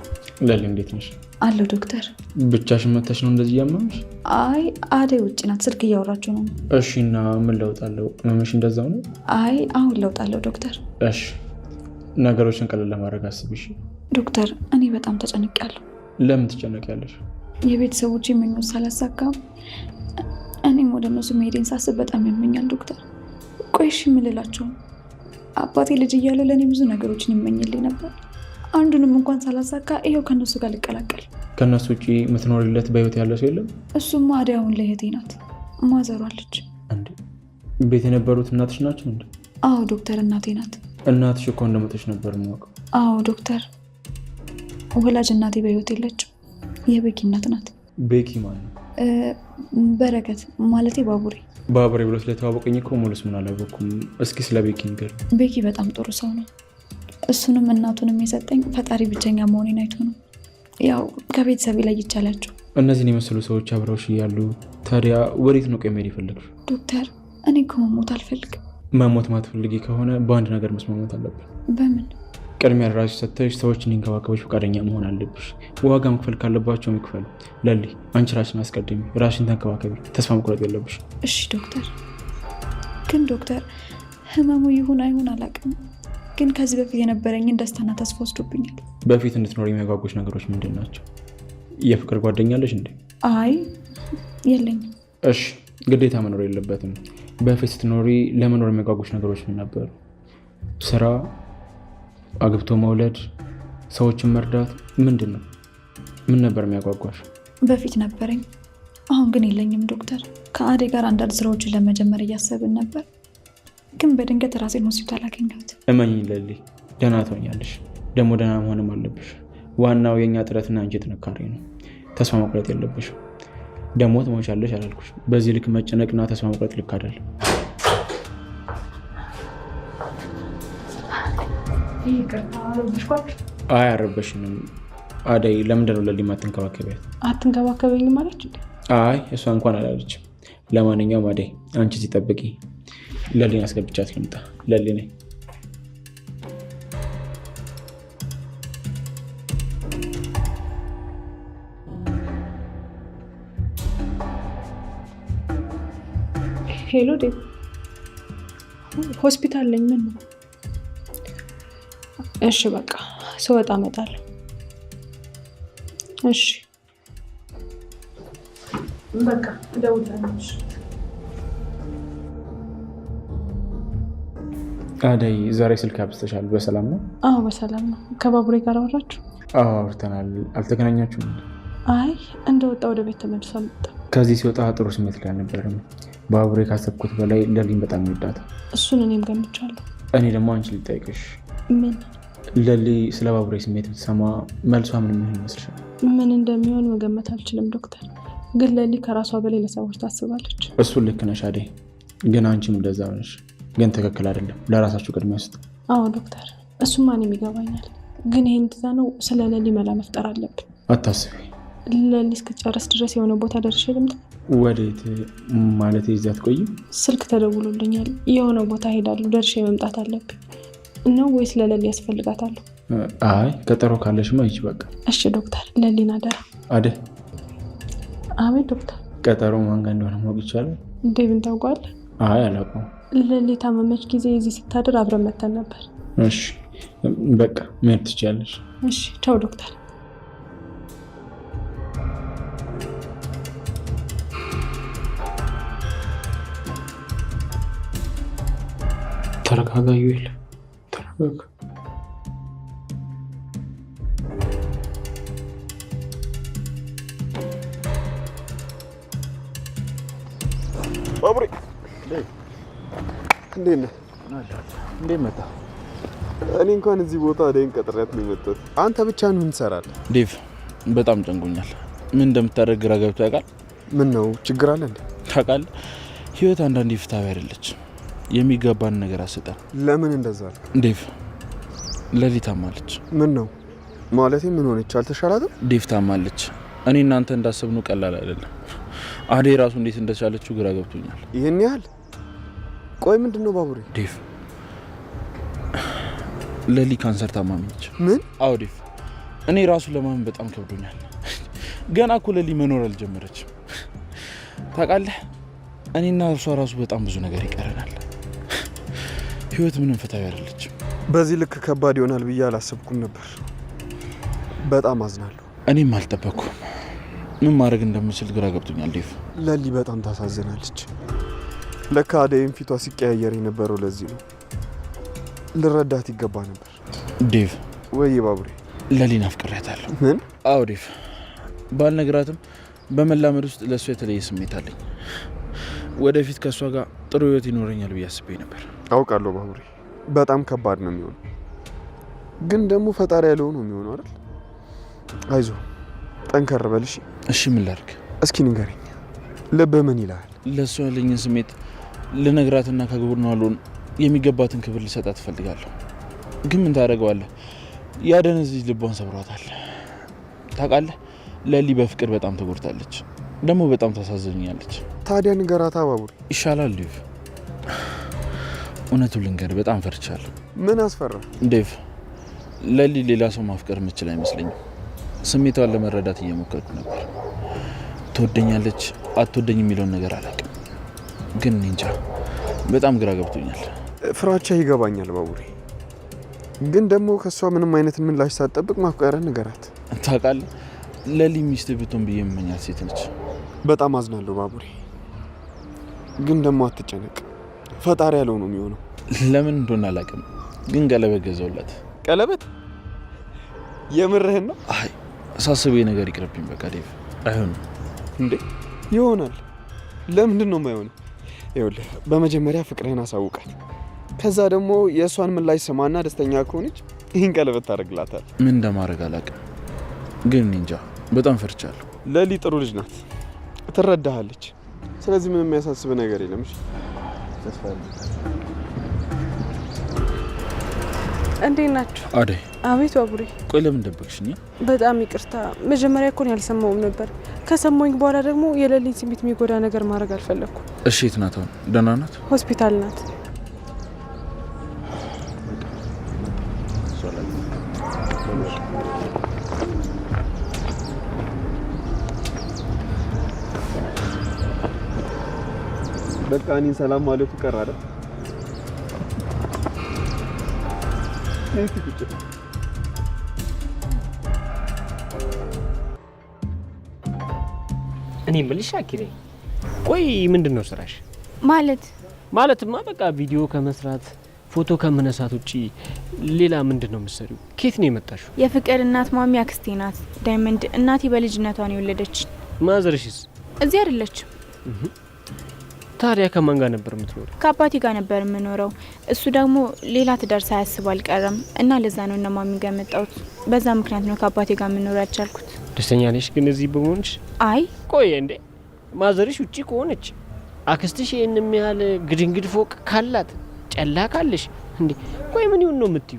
ለሊ እንዴት ነሽ? አለሁ ዶክተር። ብቻሽን መተሽ ነው እንደዚህ እያመመሽ? አይ አደይ ውጭ ናት፣ ስልክ እያወራችሁ ነው። እሺ እና ምን ለውጥ አለው? ህመምሽ እንደዛው ነው? አይ አሁን ለውጥ አለው ዶክተር። እሺ ነገሮችን ቀለል ለማድረግ አስቢ። እሺ ዶክተር እኔ በጣም ተጨንቄያለሁ። ለምን ትጨነቂያለሽ? የቤተሰቦቼ ምኞት ሳላሳካ እኔም ወደ እነሱ መሄዴን ሳስብ በጣም ያመኛል ዶክተር። ቆይ እሺ ምን ልላቸው ነው? አባቴ ልጅ እያለ ለእኔ ብዙ ነገሮችን ይመኝልኝ ነበር። አንዱንም እንኳን ሳላሳካ ይኸው ከእነሱ ጋር ልቀላቀል። ከእነሱ ውጭ የምትኖሪለት በህይወት ያለ ሰው የለም? እሱማ አደይ አሁን ላይ እህቴ ናት፣ ማዘሯ አለች። እንዴ ቤት የነበሩት እናትሽ ናቸው እንዴ? አዎ ዶክተር እናቴ ናት። እናትሽ እኮ እንደሞተች ነበር የማውቀው። አዎ ዶክተር፣ ወላጅ እናቴ በህይወት የለችም። የቤኪ እናት ናት። ቤኪ ማን ነው? በረከት ማለቴ ባቡሬ። ባቡሬ ብሎ ስለተዋወቀኝ እኮ ሙሉ ስሙን አላወኩም። እስኪ ስለ ቤኪ ንገሪኝ። ቤኪ በጣም ጥሩ ሰው ነው። እሱንም እናቱንም የሰጠኝ ፈጣሪ ብቸኛ መሆኔን አይቶ ነው። ያው ከቤተሰቤ ላይ ይቻላቸው። እነዚህን የመሰሉ ሰዎች አብረውሽ እያሉ ታዲያ ወዴት ነው ቆይ መሄድ የፈለግሽው? ዶክተር እኔ እኮ መሞት አልፈልግም። መሞት ማትፈልጊ ከሆነ በአንድ ነገር መስማማት አለብን። በምን? ቅድሚያ ለራስሽ ሰጥተሽ ሰዎች እንዲንከባከቡሽ ፈቃደኛ መሆን አለብሽ። ዋጋ መክፈል ካለባቸው ይክፈሉ። ለሊ አንቺ ራስሽን አስቀድሚ፣ ራስሽን ተንከባከቢ። ተስፋ መቁረጥ የለብሽ። እሺ ዶክተር። ግን ዶክተር ህመሙ ይሁን አይሁን አላውቅም፣ ግን ከዚህ በፊት የነበረኝን ደስታና ተስፋ ወስዶብኛል። በፊት እንድትኖር የሚያጓጉሽ ነገሮች ምንድን ናቸው? የፍቅር ጓደኛ አለሽ እንዴ? አይ የለኝም። እሺ ግዴታ መኖር የለበትም። በፊት ስትኖሪ ለመኖር የሚያጓጉሽ ነገሮች ምን ነበሩ? ስራ፣ አግብቶ መውለድ፣ ሰዎችን መርዳት፣ ምንድን ነው? ምን ነበር የሚያጓጓሽ? በፊት ነበረኝ፣ አሁን ግን የለኝም ዶክተር። ከአደይ ጋር አንዳንድ ስራዎችን ለመጀመር እያሰብን ነበር፣ ግን በድንገት ራሴን ሆስፒታል አገኘሁት። እመኚኝ ለሊ፣ ደህና ትሆኛለሽ። ደግሞ ደህና መሆንም አለብሽ። ዋናው የእኛ ጥረትና አንቺ ጥንካሬ ነው። ተስፋ መቁረጥ የለብሽም። ደግሞ ትሞቻለሽ አላልኩሽ። በዚህ ልክ መጨነቅና ተስፋ መቁረጥ ልክ አይደለም። አይ አልረበሽንም። አደይ ለምንድን ነው ለሊ የማትንከባከቢያት? አትንከባከበኝም አለች እንዴ? አይ እሷ እንኳን አላለችም። ለማንኛውም አደይ አንቺ እዚህ ጠብቂ፣ ለሊን አስገብቻት ልምጣ። ለሊ ነኝ። Hello ዴቭ፣ ሆስፒታል ነኝ። ምን ነው? እሺ በቃ ስወጣ እመጣለሁ። እሺ በቃ እደውላለሁ። አደይ ዛሬ ስልክ አብዝተሻል። በሰላም ነው? አዎ በሰላም ነው። ከባቡሬ ጋር አወራችሁ? አዎ አውርተናል። አልተገናኛችሁም? አይ እንደወጣ ወደ ቤት ተመልሶ አልመጣም። ከዚህ ሲወጣ ጥሩ ስሜት ላይ አልነበረም። ባቡሬ ካሰብኩት በላይ ለሊን በጣም ይወዳታል። እሱን እኔም ገምቻለሁ። እኔ ደግሞ አንቺ ልጠይቅሽ። ምን? ለሊ ስለ ባቡሬ ስሜት ብትሰማ መልሷ ምን የሚሆን ይመስልሻል? ምን እንደሚሆን መገመት አልችልም ዶክተር። ግን ለሊ ከራሷ በላይ ለሰዎች ታስባለች። እሱን ልክ ነሽ አደይ፣ ግን አንቺም እንደዛ ነሽ። ግን ትክክል አይደለም። ለራሳችሁ ቅድሚያ ስጡ። አዎ ዶክተር፣ እሱማ እኔም ይገባኛል። ግን ይሄን ትተነው ስለ ለሊ መላ መፍጠር አለብን። አታስቢ። ለሊ እስክትጨርስ ድረስ የሆነ ቦታ ደርሼ ልምጣ። ወዴት ማለት? እዚያ አትቆይም? ስልክ ተደውሎልኛል። የሆነ ቦታ ሄዳለሁ፣ ደርሼ መምጣት አለብኝ ነው ወይስ ለለሊ ያስፈልጋታል? አይ ቀጠሮ ካለሽማ ይቺ በቃ። እሺ ዶክተር፣ ለሊን አደራ። አደይ። አቤት ዶክተር። ቀጠሮ ማን ጋር እንደሆነ ማወቅ ይቻላል? ዴቭን ታውቀዋለህ? አይ አላውቀውም። ለሊ ታመመች ጊዜ እዚህ ስታድር አብረን መተን ነበር። እሺ በቃ መሄድ ትችያለሽ። እሺ ቻው ዶክተር። ተረጋጋ ዩኤል፣ ተረጋጋ። ባቡሬ እንዴት ነህ? እንዴት መጣ? እኔ እንኳን እዚህ ቦታ አደይን ቀጥሬያት ነው የመጣሁት። አንተ ብቻህን ምን ትሰራለህ? ዴቭ በጣም ጨንቆኛል። ምን እንደምታደርግ ግራ ገብቶ ያውቃል? ምን ነው ችግር አለ እንዴ? ታውቃለህ፣ ህይወት አንዳንዴ ፍትሃዊ አይደለች። የሚገባን ነገር አሰጠን። ለምን እንደዛ አልክ? ዴቭ ለሊ ታማለች። ምን ነው ማለቴ ምን ሆነች? አልተሻላትም? ዴቭ ታማለች። እኔ እናንተ እንዳሰብነው ቀላል አይደለም። አደይ ራሱ እንዴት እንደቻለችው ግራ ገብቶኛል። ይህን ያህል? ቆይ ምንድን ነው ባቡሬ? ዴቭ ለሊ ካንሰር ታማሚ ነች። ምን? አዎ ዴቭ፣ እኔ ራሱ ለማመን በጣም ከብዶኛል። ገና እኮ ለሊ መኖር አልጀመረችም። ታውቃለህ፣ እኔና እርሷ ራሱ በጣም ብዙ ነገር ይቀረናል። ህይወት ምንም ፍትሃዊ አይደለችም። በዚህ ልክ ከባድ ይሆናል ብዬ አላሰብኩም ነበር። በጣም አዝናለሁ። እኔም አልጠበቅኩም። ምን ማድረግ እንደምችል ግራ ገብቶኛል ዴቭ። ለሊ በጣም ታሳዝናለች። ለካ አደይም ፊቷ ሲቀያየር የነበረው ለዚህ ነው። ልረዳት ይገባ ነበር። ዴቭ። ወይ ባቡሬ፣ ለሊን አፍቅሬያታለሁ። ምን? አዎ ዴቭ፣ ባልነግራትም በመላመድ ውስጥ ለእሷ የተለየ ስሜት አለኝ። ወደፊት ከእሷ ጋር ጥሩ ህይወት ይኖረኛል ብዬ አስቤ ነበር። አውቃለሁ ባቡሬ፣ በጣም ከባድ ነው የሚሆነው፣ ግን ደግሞ ፈጣሪ ያለው ነው የሚሆነው አይደል? አይዞ ጠንከር በል እሺ። እሺ ምን ላድርግ? እስኪ ንገረኝ፣ ልብህ ምን ይልሃል? ለእሷ ያለኝን ስሜት ልነግራትና ከግብር አልሆን የሚገባትን ክብር ልሰጣት እፈልጋለሁ። ግን ምን ታደርገዋለህ? ያደነዝ ልጅ ልቧን ሰብሯታል። ታውቃለህ፣ ለሊ በፍቅር በጣም ተጎድታለች። ደግሞ በጣም ታሳዝኛለች። ታዲያ ንገራታ ባቡሬ። ይሻላል ዴቭ፣ እውነቱን ልንገር በጣም ፈርቻለሁ። ምን አስፈራ? ዴቭ፣ ለሊ ሌላ ሰው ማፍቀር የምችል አይመስለኝም። ስሜቷን ለመረዳት እየሞከርኩ ነበር። ትወደኛለች አትወደኝ የሚለውን ነገር አላውቅም፣ ግን እኔ እንጃ በጣም ግራ ገብቶኛል። ፍራቻ ይገባኛል ባቡሬ፣ ግን ደግሞ ከእሷ ምንም አይነት ምላሽ ሳትጠብቅ ማፍቀርህን ንገራት። ታውቃለህ፣ ለሊ ሚስት ብትሆን ብዬ የምመኛት ሴት ነች። በጣም አዝናለሁ ባቡሬ፣ ግን ደግሞ አትጨነቅ፣ ፈጣሪ ያለው ነው የሚሆነው። ለምን እንደሆነ አላውቅም፣ ግን ቀለበት ገዛሁላት። ቀለበት? የምርህን ነው? አይ ሳስበው ነገር ይቅርብኝ። በቃ ዴቭ፣ አይሆንም። እንዴ ይሆናል። ለምንድን ነው የማይሆነው? ይኸውልህ በመጀመሪያ ፍቅርህን አሳውቃት። ከዛ ደግሞ የእሷን ምላሽ ስማና ደስተኛ ከሆነች ይህን ቀለበት ታደርግላታል። ምን እንደማድረግ አላውቅም፣ ግን እኔ እንጃ በጣም ፈርቻለሁ። ለሊ ጥሩ ልጅ ናት፣ ትረዳሃለች። ስለዚህ ምንም የሚያሳስብ ነገር የለም። እሺ እንዴት ናችሁ? አደይ። አቤት ባቡሬ። ቆይ ለምን ደበቅሽኝ? በጣም ይቅርታ። መጀመሪያ እኮ ነው ያልሰማውም ነበር። ከሰማኝ በኋላ ደግሞ የለሊን ስሜት የሚጎዳ ነገር ማድረግ አልፈለግኩም። እሺ የት ናት አሁን? ደህና ናት? ሆስፒታል ናት። በቃ እኔን ሰላም ማለቱ ቀረ አይደል? እኔ የምልሽ አኪሬ፣ ቆይ ምንድን ነው ስራሽ? ማለት ማለትማ በቃ ቪዲዮ ከመስራት ፎቶ ከመነሳት ውጪ ሌላ ምንድን ነው የምትሰሪው? ኬት ነው የመጣሽው? የፍቅር እናት ማሚ አክስቴ ናት። ዳይመንድ እናቴ በልጅነቷ ነው የወለደች። ማዘርሽስ? እዚህ አይደለችም። ታዲያ ከማን ጋር ነበር የምትኖረው? ከአባቴ ጋር ነበር የምኖረው። እሱ ደግሞ ሌላ ትዳር ሳያስብ አልቀረም እና ለዛ ነው እነ ማሚ ጋር የመጣሁት። በዛ ምክንያት ነው ከአባቴ ጋር መኖር ያልቻልኩት። ደስተኛ ነሽ ግን እዚህ በመሆንሽ? አይ ቆይ እንዴ ማዘርሽ ውጪ ከሆነች አክስትሽ ይህን ያህል ግድንግድ ፎቅ ካላት ጨላ ካለሽ እንዴ ቆይ ምን ይሁን ነው የምትዩ?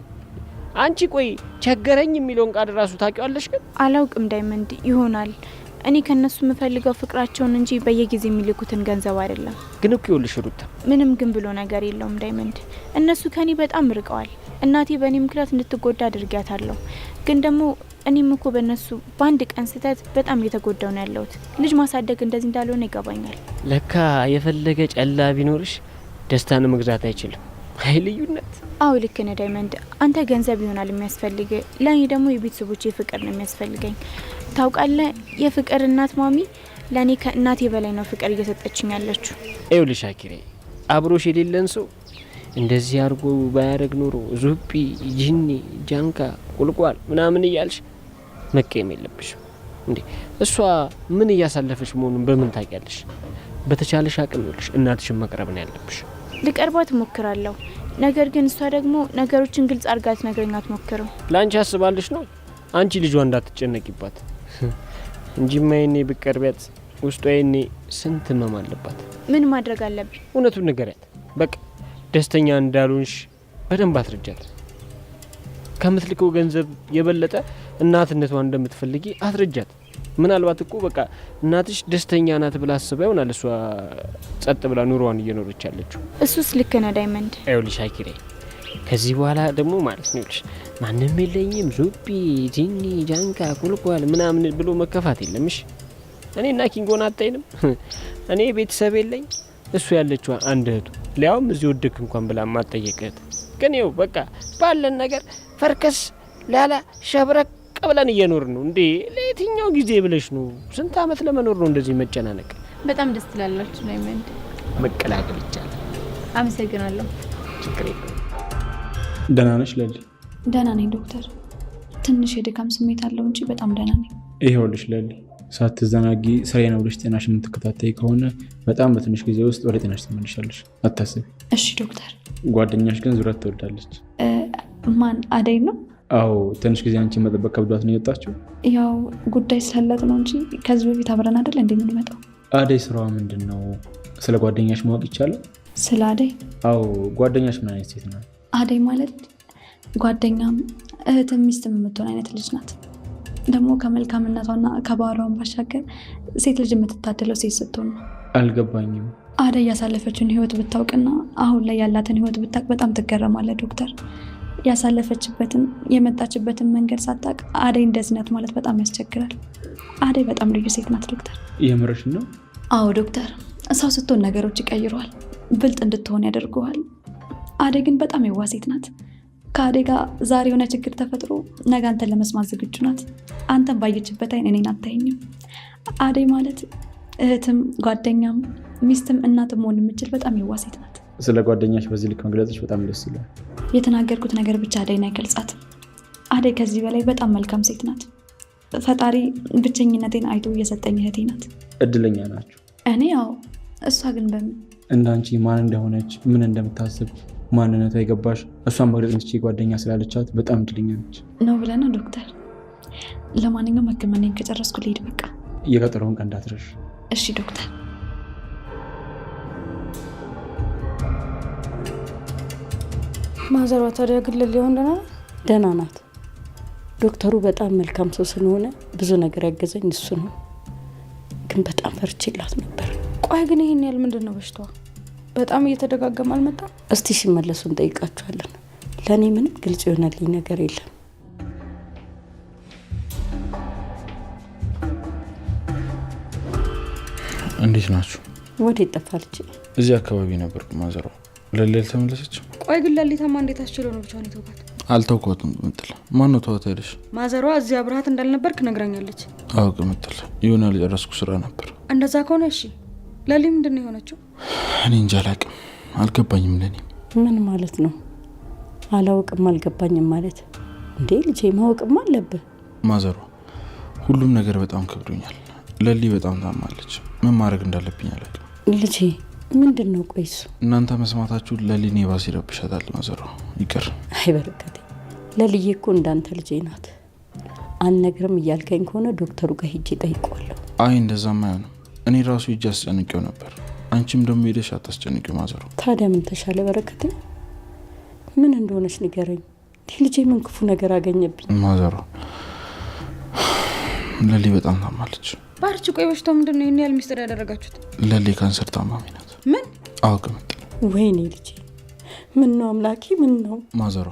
አንቺ ቆይ ቸገረኝ የሚለውን ቃል ራሱ ታውቂዋለሽ? ግን አላውቅም ዳይመንድ፣ ይሆናል እኔ ከነሱ የምፈልገው ፍቅራቸውን እንጂ በየጊዜ የሚልኩትን ገንዘብ አይደለም። ግን እኮ ይኸውልሽ ሩታ፣ ምንም ግን ብሎ ነገር የለውም ዳይመንድ። እነሱ ከኔ በጣም ርቀዋል። እናቴ በእኔ ምክንያት እንድትጎዳ አድርጊያታለሁ። ግን ደግሞ እኔም እኮ በእነሱ በአንድ ቀን ስህተት በጣም እየተጎዳው ነው ያለሁት። ልጅ ማሳደግ እንደዚህ እንዳልሆነ ይገባኛል። ለካ የፈለገ ጨላ ቢኖርሽ ደስታን መግዛት አይችልም። አይ ልዩነት። አዎ ልክ ነህ ዳይመንድ። አንተ ገንዘብ ይሆናል የሚያስፈልግ፣ ለእኔ ደግሞ የቤተሰቦቼ ፍቅር ነው የሚያስፈልገኝ። ታውቃለህ፣ የፍቅር እናት ማሚ ለእኔ ከእናቴ በላይ ነው ፍቅር እየሰጠችኝ ያለችው። ይኸውልሽ አኪሬ፣ አብሮሽ የሌለን ሰው እንደዚህ አድርጎ ባያደርግ ኖሮ ዙጲ፣ ጂኒ፣ ጃንካ፣ ቁልቋል ምናምን እያልሽ መቀየም የለብሽም። እንዴ እሷ ምን እያሳለፈች መሆኑን በምን ታውቂያለሽ? በተቻለሽ አቅም ይኸውልሽ እናትሽን መቅረብ ነው ያለብሽ። ልቀርባት እሞክራለሁ። ነገር ግን እሷ ደግሞ ነገሮችን ግልጽ አድርጋ ልትነግረኝ አትሞክርም። ለአንቺ አስባለሽ ነው፣ አንቺ ልጇ እንዳትጨነቂባት እንጂማ የኔ ብትቀርቢያት ውስጧ የኔ ስንት ህመም አለባት። ምን ማድረግ አለብኝ? እውነቱን ንገሪያት። በቃ ደስተኛ እንዳልሆንሽ በደንብ አስረጃት። ከምትልከው ገንዘብ የበለጠ እናትነቷን እንደምትፈልጊ አስረጃት። ምናልባት እኮ በቃ እናትሽ ደስተኛ ናት ብላ አስባ ይሆናል እሷ ጸጥ ብላ ኑሮዋን እየኖረች ያለችው። እሱስ ልክ ነህ ዳይመንድ። ይኸውልሽ አኪሬ፣ ከዚህ በኋላ ደግሞ ማለት ነው ይኸውልሽ ማንም የለኝም ዙጲ፣ ጂኒ፣ ጃንካ፣ ቁልቋል ምናምን ብሎ መከፋት የለም። እሺ እኔ እና ኪንጎን አታይንም። እኔ ቤተሰብ የለኝ፣ እሱ ያለችው አንድ እህቱ ሊያውም እዚህ ወደክ እንኳን ብላ ማጠየቅ እህት። ግን ይኸው በቃ ባለን ነገር ፈርከስ ላላ ሸብረቅ ብለን እየኖርን ነው። እንዴ ለየትኛው ጊዜ ብለሽ ነው? ስንት አመት ለመኖር ነው እንደዚህ መጨናነቅ? በጣም ደስ ትላላችሁ ዳይመንድ። መቀላቀል ይቻላል። አመሰግናለሁ። ችግር የለም። ደህና ነሽ ለሊ? ደህና ነኝ ዶክተር። ትንሽ የድካም ስሜት አለው እንጂ በጣም ደህና ነኝ። ይኸውልሽ ለሊ፣ ሳትዘናጊ ስራዬ ነው ብለሽ ጤናሽ የምትከታተይ ከሆነ በጣም በትንሽ ጊዜ ውስጥ ወደ ጤናሽ ትመልሻለሽ። አታስቢ። እሺ ዶክተር። ጓደኛሽ ግን ዙረት ትወዳለች። ማን? አደይ ነው? አዎ፣ ትንሽ ጊዜ አንቺን መጠበቅ ከብዷት ነው የወጣችው። ያው ጉዳይ ስላላት ነው እንጂ ከዚህ በፊት አብረን አይደል እንደ የምንመጣው። አደይ ስራዋ ምንድን ነው? ስለ ጓደኛሽ ማወቅ ይቻላል? ስለ አደይ? አዎ፣ ጓደኛሽ ምን አይነት ሴት ናት? አደይ ማለት ጓደኛም እህትም ሚስትም የምትሆን አይነት ልጅ ናት። ደግሞ ከመልካምነቷና ከባህሏን ባሻገር ሴት ልጅ የምትታደለው ሴት ስትሆን ነው። አልገባኝም። አደይ ያሳለፈችውን ህይወት ብታውቅና አሁን ላይ ያላትን ህይወት ብታውቅ በጣም ትገረማለህ ዶክተር። ያሳለፈችበትን የመጣችበትን መንገድ ሳታውቅ አደይ እንደዚህ ናት ማለት በጣም ያስቸግራል። አደይ በጣም ልዩ ሴት ናት ዶክተር። የምርሽን ነው? አዎ ዶክተር፣ ሰው ስትሆን ነገሮች ይቀይረዋል፣ ብልጥ እንድትሆን ያደርገዋል። አደይ ግን በጣም የዋህ ሴት ናት። ከአደይ ጋር ዛሬ የሆነ ችግር ተፈጥሮ ነገ አንተን ለመስማት ዝግጁ ናት። አንተን ባየችበት አይን እኔን አታየኝም። አደይ ማለት እህትም ጓደኛም ሚስትም እናትም መሆን የምችል በጣም የዋህ ሴት ናት። ስለ ጓደኛሽ በዚህ ልክ መግለጽሽ በጣም ደስ ይላል። የተናገርኩት ነገር ብቻ አደይን አይገልጻትም። አደይ ከዚህ በላይ በጣም መልካም ሴት ናት። ፈጣሪ ብቸኝነቴን አይቶ እየሰጠኝ እህቴ ናት። እድለኛ ናችሁ። እኔ ያው፣ እሷ ግን በምን እንዳንቺ ማን እንደሆነች ምን እንደምታስብ ማንነቷ የገባሽ እሷን መግለጽ የምትችይ ጓደኛ ስላለቻት በጣም እድለኛ ነች። ነው ብለህ ነው ዶክተር? ለማንኛውም ሕክምናዬን ከጨረስኩ ልሂድ በቃ። የቀጠሮውን ቀን እንዳትረሽ። እሺ ዶክተር። ማዘሯ ታዲያ ግን ሊሆን ደህና ናት? ደህና ናት። ዶክተሩ በጣም መልካም ሰው ስለሆነ ብዙ ነገር ያገዘኝ እሱ ነው። ግን በጣም ፈርቼላት ነበር። ቆይ ግን ይሄን ያህል ምንድን ነው በሽታዋ? በጣም እየተደጋገመ አልመጣም? እስቲ ሲመለሱ እንጠይቃቸዋለን። ለእኔ ምንም ግልጽ የሆነልኝ ነገር የለም። እንዴት ናችሁ? ወዴት ጠፋ ልጄ? እዚህ አካባቢ ነበርኩ ማዘሯ። ለሊ አልተመለሰች? ቆይ ግን ለሊታማ እንዴት አስችሎ ነው ብቻዋን የተውካት? አልተውኳትም ቅምጥል። ማን ነው ተዋት ያለሽ? ማዘሯ እዚህ አብረሃት እንዳልነበርክ ነግራኛለች። አዎ ቅምጥል፣ የሆነ ያልጨረስኩ ስራ ነበር። እንደዛ ከሆነ እሺ። ለሊ ምንድን ነው የሆነችው? እኔ እንጃ አላውቅም፣ አልገባኝም። ለኔ ምን ማለት ነው አላውቅም አልገባኝም ማለት? እንዴ ልጄ ማወቅም አለብህ። ማዘሯ፣ ሁሉም ነገር በጣም ከብዶኛል። ለሊ በጣም ታማለች። ምን ማድረግ እንዳለብኝ አላውቅም። ልጄ ምንድን ነው ቆይ እሱ? እናንተ መስማታችሁ ለሊ እኔ ባስ ይረብሻታል። ማዘሯ ይቅር። አይ በረከቴ፣ ለልዬ እኮ እንዳንተ ልጄ ናት። አልነግርም እያልከኝ ከሆነ ዶክተሩ ጋር ሄጄ እጠይቀዋለሁ። አይ እንደዛም አይሆንም። እኔ ራሱ ሄጄ አስጨንቄው ነበር። አንቺም ደግሞ ሄደሽ አታስጨንቂው ማዘሯ። ታዲያ ምን ተሻለ በረከቴ? ምን እንደሆነች ንገረኝ። ልጄ ምን ክፉ ነገር አገኘብኝ? ማዘሯ ለሊ በጣም ታማለች። ባርች፣ ቆይ በሽታው ምንድን ነው ይሄን ያህል ሚስጥር ያደረጋችሁት? ለሊ ካንሰር ታማሚ ናት። ምን? አዎ ቅምጥል። ወይኔ ልጄ፣ ምን ነው አምላኬ፣ ምን ነው? ማዘሯ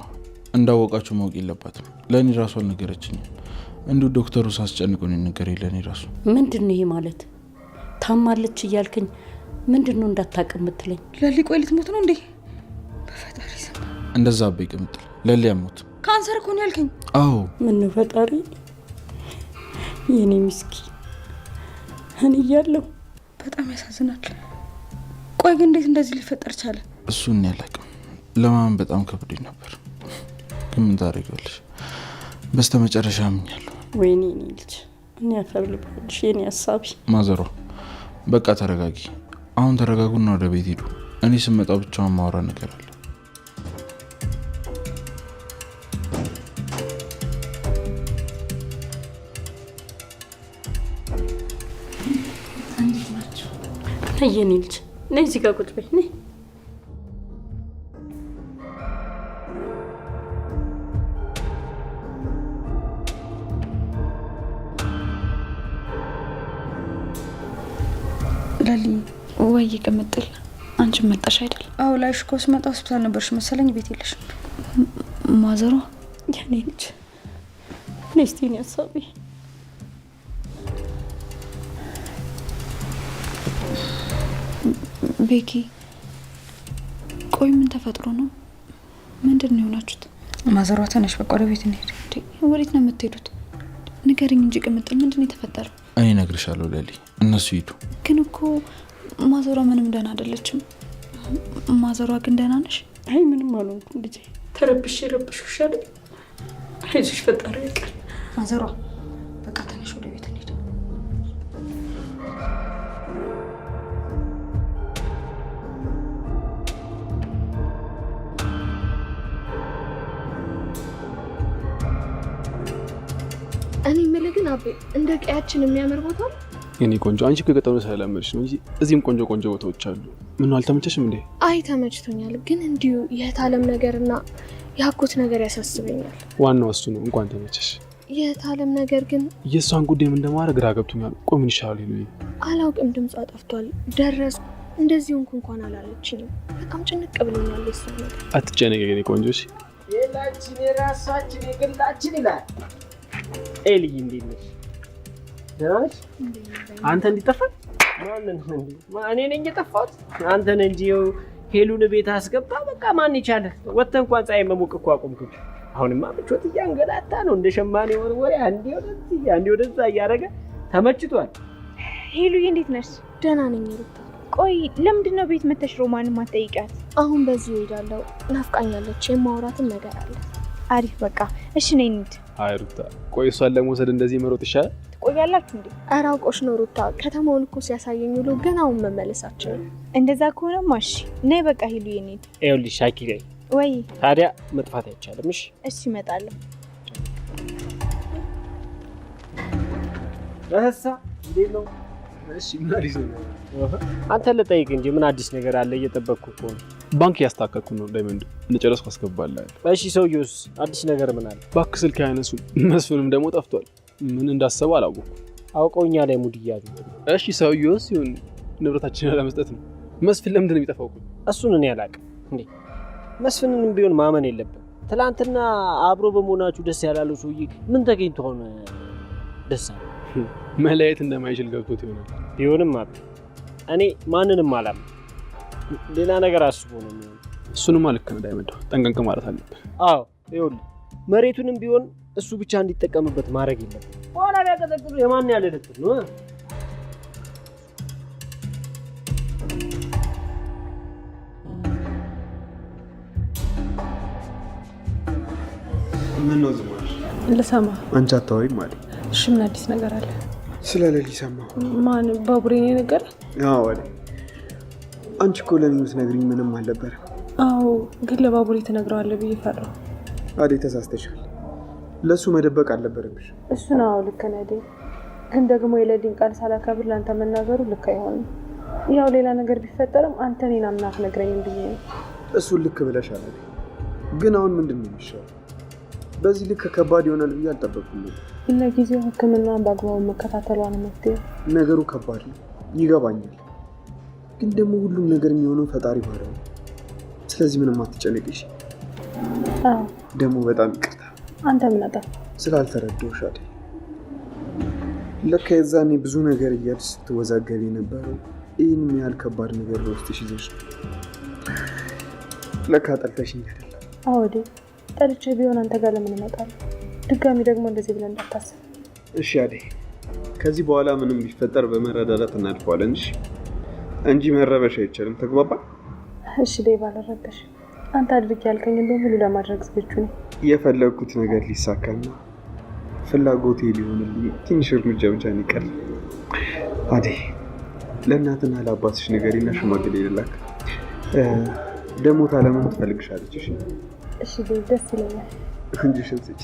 እንዳወቃችሁ ማወቅ የለባትም። ለእኔ ራሱ አልነገረችኝም። እንዲሁ ዶክተሩ ሳስጨንቁን ነገር የለን ራሱ። ምንድን ነው ይሄ ማለት? ታማለች እያልከኝ ምንድን ነው እንዳታውቅ የምትለኝ? ለሊ ቆይ ልትሞት ነው እንዴ? በፈጣሪ ስም እንደዛ አበይ ቅምጥል፣ ለሊ አሞት። ካንሰር እኮ ነው ያልከኝ። አዎ። ምን ነው ፈጣሪ፣ የኔ ምስኪን፣ እኔ እያለሁ። በጣም ያሳዝናል። ቆይ ግን እንዴት እንደዚህ ሊፈጠር ቻለ? እሱን እኔ አላውቅም። ለማመን በጣም ከብዶኝ ነበር፣ ግን ምን ታደርጊዋለሽ? በስተመጨረሻ አምኛለሁ። ወይኔ የኔ ልጅ፣ እኔ አፈር ልበልሽ የኔ ሀሳቢ። ማዘሯ በቃ ተረጋጊ። አሁን ተረጋጉና ወደ ቤት ሂዱ። እኔ ስመጣ ብቻዋን ማውራ ነገር አለ። እንዴት ናቸው? ነይ የኔ ልጅ፣ ነይ እዚህ ጋር ቁጭ በይ፣ ነይ። ለሊ። ወይ ቅምጥል፣ አንቺም መጣሽ አይደል? አዎ፣ ላይሽ እኮ ስመጣ ሆስፒታል ነበርሽ መሰለኝ፣ ቤት የለሽም። ማዘሯ። የኔ ልጅ፣ ነይ እስቲ የኔ ሀሳቢ። ቤኪ፣ ቆይ ምን ተፈጥሮ ነው? ምንድን ነው የሆናችሁት? ማዘሯ ተነሽ፣ በቃ ወደ ቤት እንሂድ። እንዴ፣ ወዴት ነው የምትሄዱት? ንገሪኝ እንጂ ቅምጥል፣ ምንድን ነው የተፈጠረው? እኔ እነግርሻለሁ ለሊ፣ እነሱ ይሂዱ። ግን እኮ ማዘሯ ምንም ደህና አይደለችም። ማዘሯ ግን ደህና ነሽ? አይ ምንም አልሆንኩም ልጄ። ተረብሼ ረብሼሽ አይደል? አይዞሽ ፈጣሪ ያውቃል። ማዘሯ በቃ ተነሽ፣ ወደ ቤት እንሂድ። እኔ የምልህ ግን አቤ፣ እንደ ቀያችን የሚያምር ቦታ ነው? የኔ ቆንጆ፣ አንቺ እኮ የገጠሩ ስለለመድሽ ነው እንጂ እዚህም ቆንጆ ቆንጆ ቦታዎች አሉ። ምነው አልተመቸሽም እንዴ? አይ ተመችቶኛል፣ ግን እንዲሁ የእህት ነገርና የአጎት ነገር ያሳስበኛል። ዋናው እሱ ነው። እንኳን ተመቸሽ። የእህት አለም ነገር ግን የእሷን ጉዳይ ምን እንደማደርግ ግራ ገብቶኛል። ቆይ ምን ይሻላል ይሉኝ? አላውቅም። ድምጿ ጠፍቷል። ደረስኩ እንደዚህ ሆንኩ እንኳን አላለችኝም። በጣም ጭንቅ ብሎኛል የእሷ ነገር። አትጨነቂ የኔ ቆንጆ። እሺ። የላችን የራሳችን የግላችን ይላል። ኤልይ እንዴት ነሽ? ደህና ነሽ? አንተ እንዲጠፋ ማንን እንዴ? እኔ ነኝ የጠፋሁት? አንተ ነህ እንጂ ይኸው ሄሉን ቤት አስገባ። በቃ ማን ይቻለ? ወጥተህ እንኳን ፀሐይ መሞቅ እኮ አቆምኩኝ። አሁንማ ምቾት እያንገላታ ነው። እንደ ሸማኔ ወርወሪ አንዴ ወደዚህ አንዴ ወደዛ እያደረገ ተመችቷል። ሄሉዬ እንዴት ነሽ? ደህና ነኝ ሩታ። ቆይ ለምንድን ነው ቤት መተሽ ሮማንን ማትጠይቂያት? አሁን በዚሁ እሄዳለሁ። ናፍቃኛለች። የማውራትም ነገር አለ። አሪፍ በቃ እሺ ነይ እንሂድ። አይ ሩታ፣ ቆይ እሷን ለመውሰድ እንደዚህ መሮጥ ይሻላል? ትቆያላችሁ እንዴ? ኧረ አውቆሽ ነው ሩታ። ከተማውን እኮ ሲያሳየኝ ውሎ ገና አሁን መመለሳችን ነው። እንደዛ ከሆነማ እሺ ነይ በቃ ሄሉዬ እንሂድ። ይኸውልሽ ሻኪሬ። ወይ ታዲያ መጥፋት አይቻልም። እሺ እሺ እመጣለሁ። እህሳ እንዴት ነው? እሺ ምን አዲስ ነው? አንተ ልጠይቅ እንጂ ምን አዲስ ነገር አለ? እየጠበቅኩ እኮ ነው። ባንክ እያስተካከልኩ ነው ዳይመንድ፣ እንደጨረስኩ አስገባልሃለሁ። እሺ ሰውዬውስ አዲስ ነገር ምን አለ? እባክህ ስልክ አያነሱም። መስፍንም ደግሞ ጠፍቷል። ምን እንዳሰበ አላወኩም። አውቀው እኛ ላይ ሙድ እያዙ። እሺ ሰውዬውስ ይሁን ንብረታችንን ለመስጠት ነው። መስፍን ለምንድን ነው የሚጠፋው? እሱን እኔ አላውቅም። እንዴ መስፍንንም ቢሆን ማመን የለብን። ትላንትና አብሮ በመሆናችሁ ደስ ያላለው ሰውዬ ምን ተገኝቶ ሆነ ደስ አለ? መለያየት እንደማይችል ገብቶት ይሆናል። ቢሆንም አብ እኔ ማንንም አላምንም። ሌላ ነገር አስቦ ነው የሚሆነው። እሱንማ ልክ ነህ ዳይመንድ፣ ጠንቀቅ ማለት አለብን። አዎ ይኸውልህ መሬቱንም ቢሆን እሱ ብቻ እንዲጠቀምበት ማድረግ የለብን። በኋላ ቢያቀዘቅዙ የማን ያለ ልትል ነው? ምን ነው ዝም አልሽ? ልሰማ። አንቺ አታወሪም አለ። እሺ ምን አዲስ ነገር አለ? ስለ ሌሊ ሰማሁ። ማን? ባቡሬ ነው የነገረህ? አዎ አለ። አንቺ እኮ ለኔ የምትነግሪኝ ምንም አልነበረም። አዎ ግን ለባቡሬ ትነግረዋለህ ብዬ ፈራሁ። አዴ ተሳስተሻል። ለሱ መደበቅ አልነበረብሽ። እሱን አዎ ልክ ነህ አዴ። ግን ደግሞ የሌሊን ቃል ሳላከብር ለአንተ መናገሩ ልክ አይሆንም። ያው ሌላ ነገር ቢፈጠርም አንተ እኔን አምነህ አትነግረኝም ብዬ ነው። እሱን ልክ ብለሻል አዴ። ግን አሁን ምንድን ነው የሚሻለው? በዚህ ልክ ከባድ ይሆናል ብዬ አልጠበቅኩም ነበር። ለጊዜው ሕክምናዋን በአግባቡ መከታተሏ ነው መፍትሄው። ነገሩ ከባድ ነው ይገባኛል። ግን ደግሞ ሁሉም ነገር የሚሆነው ፈጣሪ ባለው ነው። ስለዚህ ምንም አትጨነቂ እሺ? አዎ ደግሞ በጣም ይቅርታ አንተ ምን አጠፋህ? ስላልተረዳሁሽ አዴ። ለካ የዛኔ ብዙ ነገር እያልሽ ስትወዛገቢ የነበረው ይህን ያህል ከባድ ነገር በውስጥሽ ይዘሽ ነው። ለካ ጠልተሽኝ አይደለም። አዎ ዴቭ፣ ጠልቼ ቢሆን አንተ ጋር ለምን እመጣለሁ? ድጋሚ ደግሞ እንደዚህ ብለህ እንዳታስብ። እሺ አደይ፣ ከዚህ በኋላ ምንም ቢፈጠር በመረዳዳት እናልፈዋለን። እሺ እንጂ መረበሽ አይቻልም። ተግባባን? እሺ ዴቭ፣ አልረበሽም። አንተ አድርግ ያልከኝን በሙሉ ለማድረግ ዝግጁ ነኝ። የፈለግኩት ነገር ሊሳካና ፍላጎቴ ሊሆንልኝ ትንሽ እርምጃ ብቻ ነው የቀረኝ። አደይ፣ ለእናትና ለአባትሽ ንገሪና ሽማግሌ ልላክ። ደግሞ ታለምን ትፈልግሻለች። እሺ እሺ ዴቭ፣ ደስ ይለኛል። እጅሽን ስጪ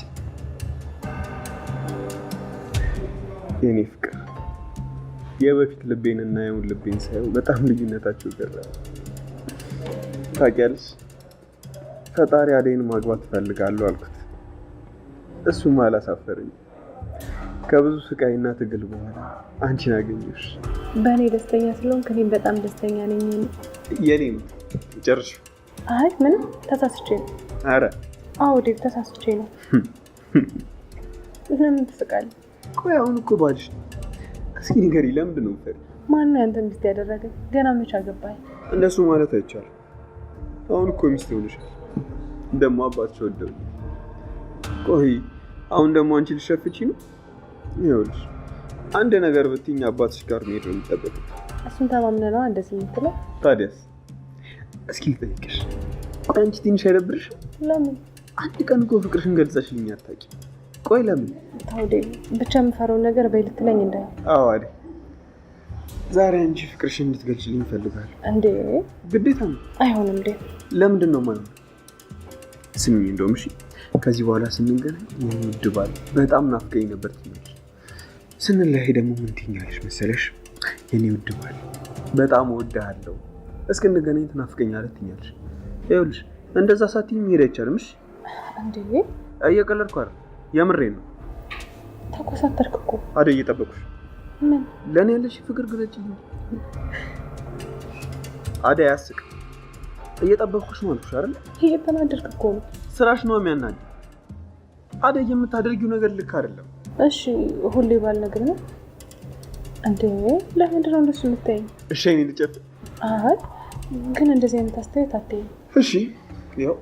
የኔ ፍቅር። የበፊት ልቤን እና የአሁን ልቤን ሳየው በጣም ልዩነታቸው ይገርማል። ታውቂያለሽ፣ ፈጣሪ አደይን ማግባት እፈልጋለሁ አልኩት። እሱም አላሳፈረኝም። ከብዙ ስቃይና ትግል በኋላ አንቺን አገኘሁሽ። በእኔ ደስተኛ ስለሆንክ እኔም በጣም ደስተኛ ነኝ። የኔ ጨርሽ። አይ ምንም፣ ተሳስቼ ነው። አረ አዎ ዴቭ፣ ተሳስቼ ነው። ለምን ትስቃለህ? ቆይ አሁን እኮ ባልሽ ነው። እስኪ ንገሪኝ፣ ለምንድን ነው የምትፈሪው? ማነው ያንተ ሚስት ያደረገኝ? ገና መች አገባኝ? እንደሱ ማለት አይቻልም። አሁን እኮ ሚስት ሆነሻል። ደግሞ አባትሽ ወደውኛል። ቆይ አሁን ደግሞ አንቺ ልሸፍቺ ነው? ይኸውልሽ አንድ ነገር ብትይኝ አባትሽ ጋር መሄድ ነው የሚጠበቅብኝ። እሱን ተማምነህ ነዋ እንደዚህ የምትለው? ታዲያስ እስኪ ልጠይቅሽ፣ ቆይ አንቺ ትንሽ አይደብርሽም? ለምን? አንድ ቀን እኮ ፍቅርሽን ገልጸሽልኝ አታውቂም። ቆይ ለምን? ተው ዴቭ፣ ብቻ የምፈራውን ነገር በይ ልትለኝ እንዳይሆን። አዎ አይደል፣ ዛሬ አንቺ ፍቅርሽን እንድትገልጭልኝ እፈልጋለሁ። እንዴ ግዴታ ነው። አይሆንም ዴቭ። ለምንድን ነው የማይሆነው? ስሚኝ፣ እንደውም እሺ፣ ከዚህ በኋላ ስንገናኝ የኔ ውድ ባል በጣም ናፍቀኝ ነበር ትኛለሽ። ስንለያይ ደግሞ ምን ትኛለሽ መሰለሽ? የኔ ውድ ባል በጣም እወድሃለሁ፣ እስክንገናኝ ትናፍቀኛለህ ትኛለሽ። ይኸውልሽ እንደዛ ሳትይኝ መሄድ አይቻልም። እሺ እንዴ እየቀለድኩ አይደል፣ የምሬን ነው። ተኮሳተርክ እኮ። አደይ እየጠበኩሽ። ምን? ለእኔ ያለሽ ፍቅር ግለጭልኝ። አደይ አያስቅም። እየጠበኩሽ ነው አልኩሽ አይደል? እየተናደድክ እኮ ነው። ስራሽ ነው የሚያናድድ። አደይ የምታደርጊው ነገር ልክ አይደለም። እሺ ሁሌ ባልነግርህ ነው እንዴ? ለምንድን ነው እንደሱ የምታይኝ? እሺ እኔ ልጨፍር? አይ ግን እንደዚህ አይነት አስተያየት አትይኝ። እሺ ያው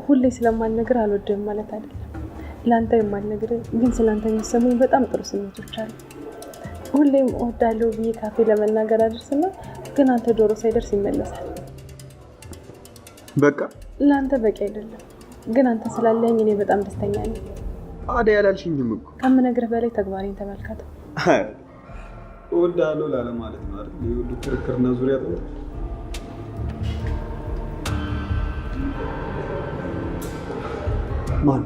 ሁሌ ስለማልነግርህ አልወድህም ማለት አይደለም። ለአንተ የማልነግርህ ግን ስለአንተ የሚሰሙኝ በጣም ጥሩ ስሜቶች አሉ። ሁሌም እወዳለሁ ብዬ ካፌ ለመናገር አደርስና ግን አንተ ጆሮ ሳይደርስ ይመለሳል። በቃ ለአንተ በቂ አይደለም፣ ግን አንተ ስላለኝ እኔ በጣም ደስተኛ ነኝ። አደይ አላልሽኝም እኮ። ከምነግርህ በላይ ተግባሬን ተመልከተው። እወድሃለሁ ላለማለት ነው አይደል? የሁሉ ክርክርና ዙሪያ ጥምጥ። ማን?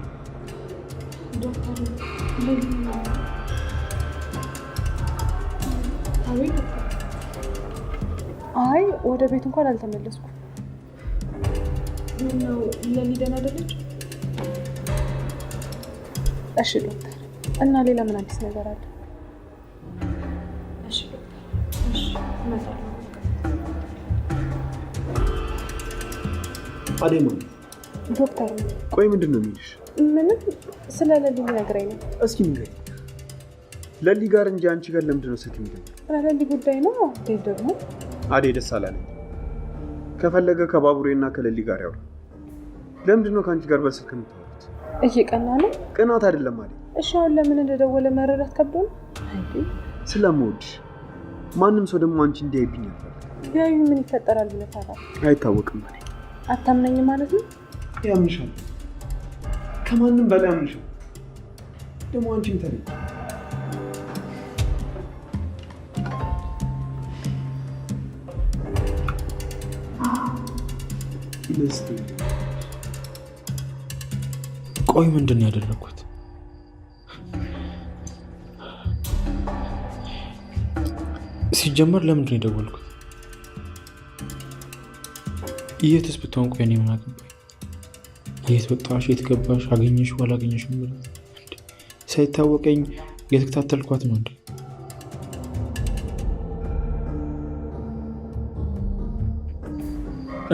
አይ ወደ ቤት እንኳን አልተመለስኩም። ምነው ለሊ ደህና አይደለች? እሺ ዶክተር፣ እና ሌላ ምን አዲስ ነገር አለ? እሺ ዶክተር፣ እሺ እመጣለሁ። አደይ ማን? ዶክተር ነው። ቆይ ምንድን ነው የሚልሽ? ምንም ስለ ለሊ ሊነግረኝ ነው። እስኪ ንገሪኝ። ለሊ ጋር እንጂ አንቺ ጋር ለምንድን ነው ስልክ የሚደውለው? ለሊ ጉዳይ ነው። ዴቭ ደግሞ አደይ ደስ አላለኝ። ከፈለገ ከባቡሬና ከለሊ ጋር ያውራ። ለምንድን ነው ከአንቺ ጋር በስልክ የምታወሩት? እየቀና ነው። ቅናት አይደለም አደይ። እሺ አሁን ለምን እንደደወለ መረዳት ከብዶ ነው። ስለምወድሽ። ማንም ሰው ደግሞ አንቺ እንዲያይብኝ አልፈልግም። ቢያዩ ምን ይፈጠራል ብለህ ታውቃለህ? አይታወቅም አደይ። አታምነኝም ማለት ነው? ያምንሻል። ከማንም በላይ አምንሻል። ደግሞ አንቺም ተለይ። ቆይ ምንድን ነው ያደረኩት? ሲጀመር ለምንድን ነው የደወልኩት? የትስ ብትሆን ቆይ እኔ ምን አገባኝ? የት ወጣሽ፣ የት ገባሽ፣ አገኘሽው አላገኘሽም ብላት ሳይታወቀኝ የተከታተልኳት ነው እንዴ?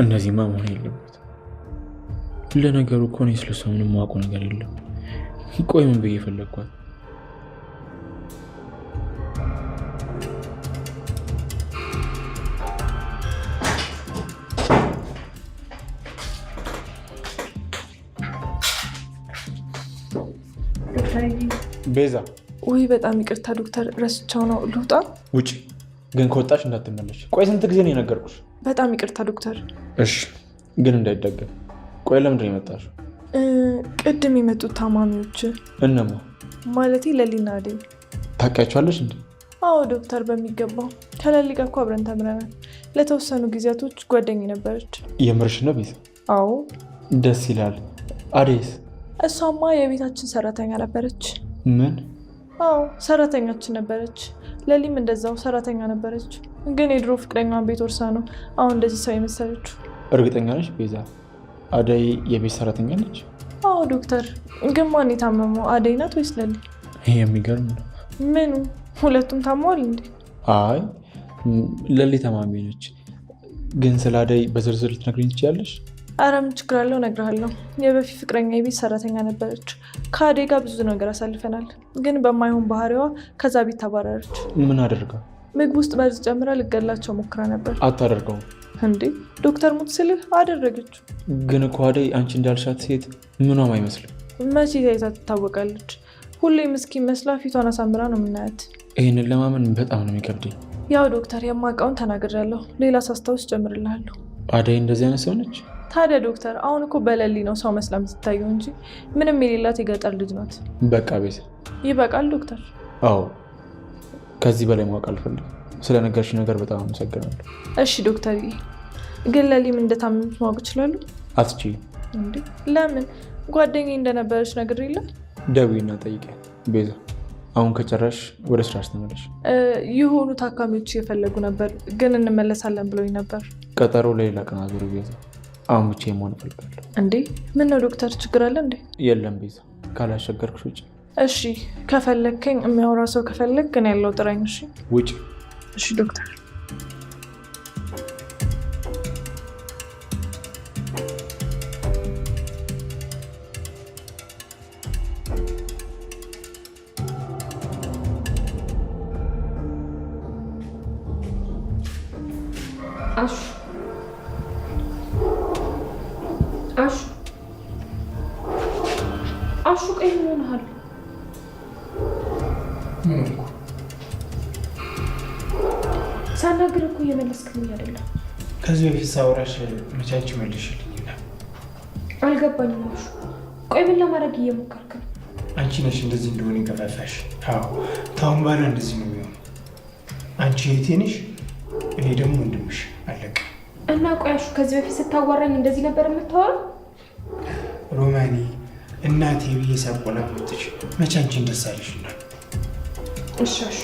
እንደዚህማ መሆን የለበት። ለነገሩ እኮ እኔ ስለሷ ምንም የማውቀው ነገር የለም። ቆይ ምን ብዬ ፈለግኳት? ቤዛ። ውይ በጣም ይቅርታ ዶክተር፣ ረስቸው ነው። ልውጣ? ውጪ። ግን ከወጣሽ እንዳትመለሽ። ቆይ ስንት ጊዜ ነው የነገርኩሽ? በጣም ይቅርታ ዶክተር። እሺ፣ ግን እንዳይደገም። ቆይ ለምንድን ነው የመጣሽው? ቅድም የመጡት ታማሚዎች። እነማ? ማለቴ ለሊና አደይ። ታውቂያቸዋለሽ እንዴ? አዎ ዶክተር፣ በሚገባው። ከለሊ ጋር እኮ አብረን ተምረናል። ለተወሰኑ ጊዜያቶች ጓደኛዬ ነበረች። የምርሽ ነው ቤዛ? አዎ። ደስ ይላል። አደይስ? እሷማ የቤታችን ሰራተኛ ነበረች። ምን? አዎ ሰራተኛችን ነበረች። ለሊም እንደዛው ሰራተኛ ነበረች። ግን የድሮ ፍቅረኛዋን ቤት ወርሳ ነው አሁን እንደዚህ ሰው የመሰለችው። እርግጠኛ ነሽ ቤዛ? አደይ የቤት ሰራተኛ ነች? አዎ ዶክተር። ግን ማን የታመመው አደይ ናት ወይስ ለሊ? ይሄ የሚገርም ነው። ምኑ? ሁለቱም ታመዋል እንዴ? አይ ለሊ ታማሚ ነች። ግን ስለ አደይ በዝርዝር ልትነግሪኝ ትችያለሽ? ኧረ ምን ችግር አለው፣ እነግርሃለሁ። የበፊት ፍቅረኛ የቤት ሰራተኛ ነበረች። ከአደይ ጋር ብዙ ነገር አሳልፈናል። ግን በማይሆን ባህሪዋ ከዛ ቤት ተባረረች። ምን አደርጋ? ምግብ ውስጥ መርዝ ጨምራ ልገላቸው ሞክራ ነበር። አታደርገውም እንዴ ዶክተር፣ ሙት ስልህ አደረገችው። ግን እኮ አደይ አንቺ እንዳልሻት ሴት ምኗም አይመስልም። መቼ ታይታ ትታወቃለች? ሁሌ ምስኪን መስላ ፊቷን አሳምራ ነው የምናያት። ይህንን ለማመን በጣም ነው የሚከብደኝ። ያው ዶክተር፣ የማውቀውን ተናግሬያለሁ። ሌላ ሳስታውስ ጨምርልሃለሁ። አደይ እንደዚህ አይነት ሰው ነች? ታዲያ ዶክተር፣ አሁን እኮ በለሊ ነው ሰው መስላ የምትታየው እንጂ ምንም የሌላት የገጠር ልጅ ናት። በቃ ቤዛ፣ ይበቃል ዶክተር። አዎ ከዚህ በላይ ማወቅ አልፈልግም። ስለነገርሽ ነገር በጣም አመሰግናለሁ። እሺ ዶክተር፣ ግን ለሊም እንደታመመች ማወቅ እችላለሁ? አትችይም። እንዴ ለምን? ጓደኛዬ እንደነበረች ነግሬ የለ? ደውዪና ጠይቂያት። ቤዛ አሁን ከጨረሽ ወደ ስራሽ ተመለሽ። የሆኑ ታካሚዎች እየፈለጉ ነበር፣ ግን እንመለሳለን ብሎኝ ነበር። ቀጠሮ ለሌላ ቀን አዙሪ ቤዛ። አሁን ብቻዬን መሆን እፈልጋለሁ። እንዴ ምን ነው ዶክተር፣ ችግር አለ እንዴ? የለም ቤዛ፣ ካላስቸገርኩሽ ውጭ። እሺ ከፈለግከኝ የሚያወራ ሰው ከፈለግ ግን ያለው ጥራኝ። እሺ ውጭ። እሺ ዶክተር። አሹ አሹ አሹ፣ ቆይ ምን ሆነሃል? ምን ሆንኩ? ሳናግር እኮ እየመለስክልኝ አይደለም። ከዚህ በፊት ሳወራሽ መቼ አንቺ መልሽልኝና። አልገባኝም አሹ። ቆይ ምን ለማድረግ እየሞከርክ ነው? አንቺ ነሽ እንደዚህ እንደሆነ የገፋፋሽ። አዎ ታሁን በኋላ እንደዚህ ነው የሚሆነው። አንቺ እህቴ ነሽ፣ እኔ ደግሞ ወንድምሽ። አለቀ። እና ቆይ አሹ፣ ከዚህ በፊት ስታዋራኝ እንደዚህ ነበር የምታወራው? ሮማኔ እናቴ ብዬ ሳቆላምጥሽ መቼ አንቺን ደስ አለሽና? እሺ አሹ፣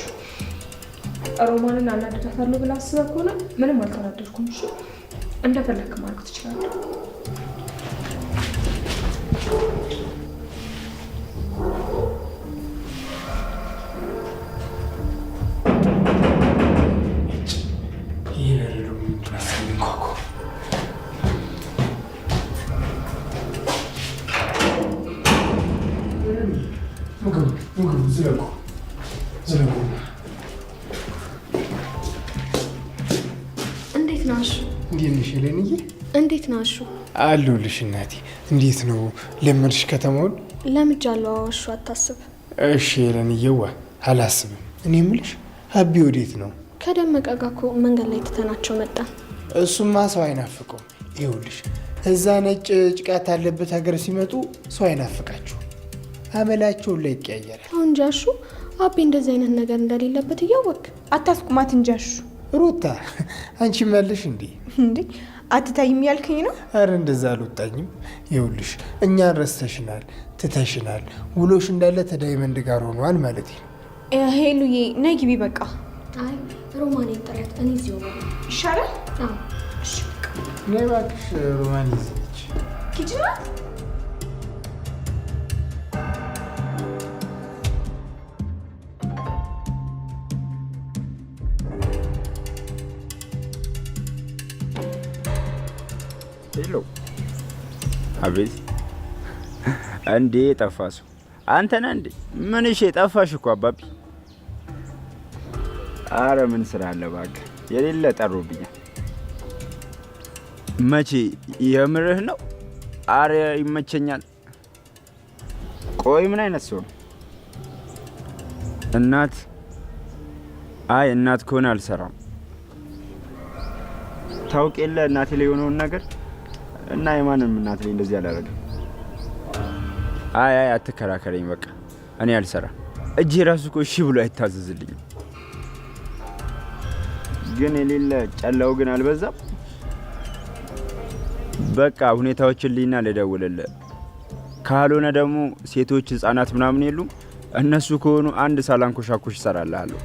ሮማንን አናድዳታለሁ ብለህ አስበህ ከሆነ ምንም አልተናደድኩም። እሺ እንደፈለግክ ማድረግ ትችላለህ። ይህ በረዶ ምንድን ነው የሚንኳኳው? ምግቡ ምግቡ ዝለጉ ዝለጉ። እንዴት ነው አሹ? እንዴት ነሽ ሄሌንዬ? እንዴት ነው አሹ? አለሁልሽ እናቴ። እንዴት ነው ለመድሽ ከተማውን? ለምጃለሁ አሹ፣ አታስብ። እሺ ሄለንዬዋ፣ አላስብም። እኔ የምልሽ አቢ ወዴት ነው? ከደመቀ ጋር እኮ መንገድ ላይ ትተናቸው መጣን። እሱማ ሰው አይናፍቀውም። ይኸውልሽ እዛ ነጭ ጭቃት ያለበት ሀገር ሲመጡ ሰው አይናፍቃቸው፣ አመላቸውን ላይ ይቀያየራል። ተው እንጂ አሹ፣ አቢ እንደዚህ አይነት ነገር እንደሌለበት እያወቅ አታስቁማት እንጂ አሹ። ሩታ አንቺ መለሽ እንዴ? እንዴ አትታይም ያልከኝ ነው? አረ እንደዛ አልወጣኝም። ይኸውልሽ እኛን ረስተሽናል፣ ትተሽናል። ውሎሽ እንዳለ ተዳይመንድ ጋር ሆኗል ማለት ነው። ሄሉዬ ነይ ግቢ በቃ። አይ ሮማኔ ጥሪያት፣ እኔ እዚሁ ነው ይሻላል። አዎ እሺ በቃ ነይ እባክሽ ሮማን ይዘች kitchen ናት። Hello። አቤት። እንዴ ጠፋ ሰው አንተ ነህ እንዴ? ምን እሺ፣ ጠፋሽ እኮ አባቢ። አረ ምን ስራ አለ እባክህ፣ የሌለ ጠሮብኛል። መቼ? የምርህ ነው? አረ ይመቸኛል። ቆይ ምን አይነት ሰው ነው? እናት? አይ እናት ከሆነ አልሰራም። ታውቅ የለ እናቴ ላይ የሆነውን ነገር እና የማንም እናት ላይ እንደዚህ አላደርግም። አይ አይ አትከራከረኝ፣ በቃ እኔ አልሰራም። እጄ ራሱ እኮ እሺ ብሎ አይታዘዝልኝም። ግን የሌለ ጨላው ግን አልበዛም? በቃ ሁኔታዎችን ልይና ልደውልልህ። ካልሆነ ደግሞ ሴቶች ህጻናት ምናምን የሉም? እነሱ ከሆኑ አንድ ሳላንኮሻኮሽ እሰራልሃለሁ።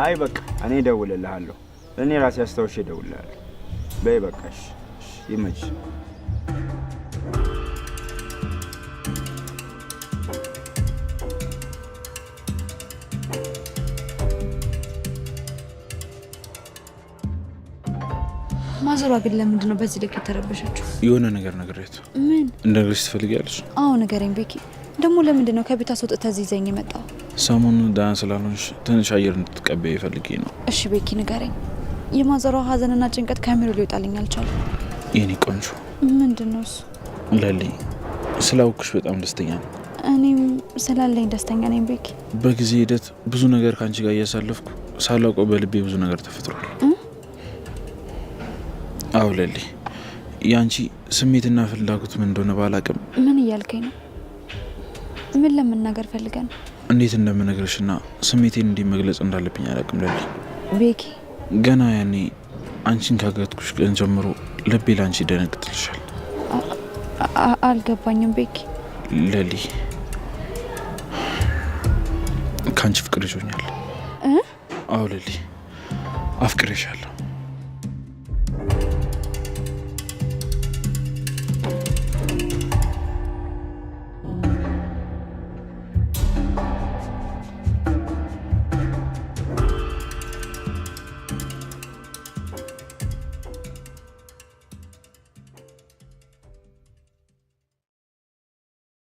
አይ በቃ እኔ እደውልልሃለሁ። እኔ ራሴ አስታውሼ እደውልልሃለሁ። በይ በቃ እሺ፣ ይመችሽ። ማዘሯ ግን ለምንድን ነው በዚህ ልክ የተረበሸችው? የሆነ ነገር ነግሬያት። ምን እንደነግርሽ ትፈልጊያለሽ? አዎ ንገረኝ ቤኪ። ደግሞ ለምንድን ነው ከቤት አስወጥተህ እዚህ ይዘኸኝ የመጣው? ሰሞኑን ደህና ስላልሆንሽ ትንሽ አየር እንድትቀበይ ፈልጌ ነው። እሺ ቤኪ ንገረኝ። የማዘሯ ሀዘንና ጭንቀት ከአእምሮ ሊወጣልኝ አልቻለም። የኔ ቆንጆ። ምንድን ነው እሱ? ለሊ ስላወኩሽ በጣም ደስተኛ ነኝ። እኔም ስላለኝ ደስተኛ ነኝ ቤኪ። በጊዜ ሂደት ብዙ ነገር ከአንቺ ጋር እያሳለፍኩ ሳላውቀው በልቤ ብዙ ነገር ተፈጥሯል። አዎ ለሊ፣ የአንቺ ስሜትና ፍላጎት ምን እንደሆነ ባላቅም። ምን እያልከኝ ነው? ምን ለመናገር ፈልገህ ነው? እንዴት እንደምነግርሽና ስሜቴን እንዲህ መግለጽ እንዳለብኝ አላቅም ለሊ። ቤኪ፣ ገና ያኔ አንቺን ካገጥኩሽ ቀን ጀምሮ ልቤ ለአንቺ ይደነግጥልሻል። አልገባኝም ቤኪ። ለሊ፣ ከአንቺ ፍቅር ይዞኛል። አዎ ለሊ፣ አፍቅሬሻለሁ።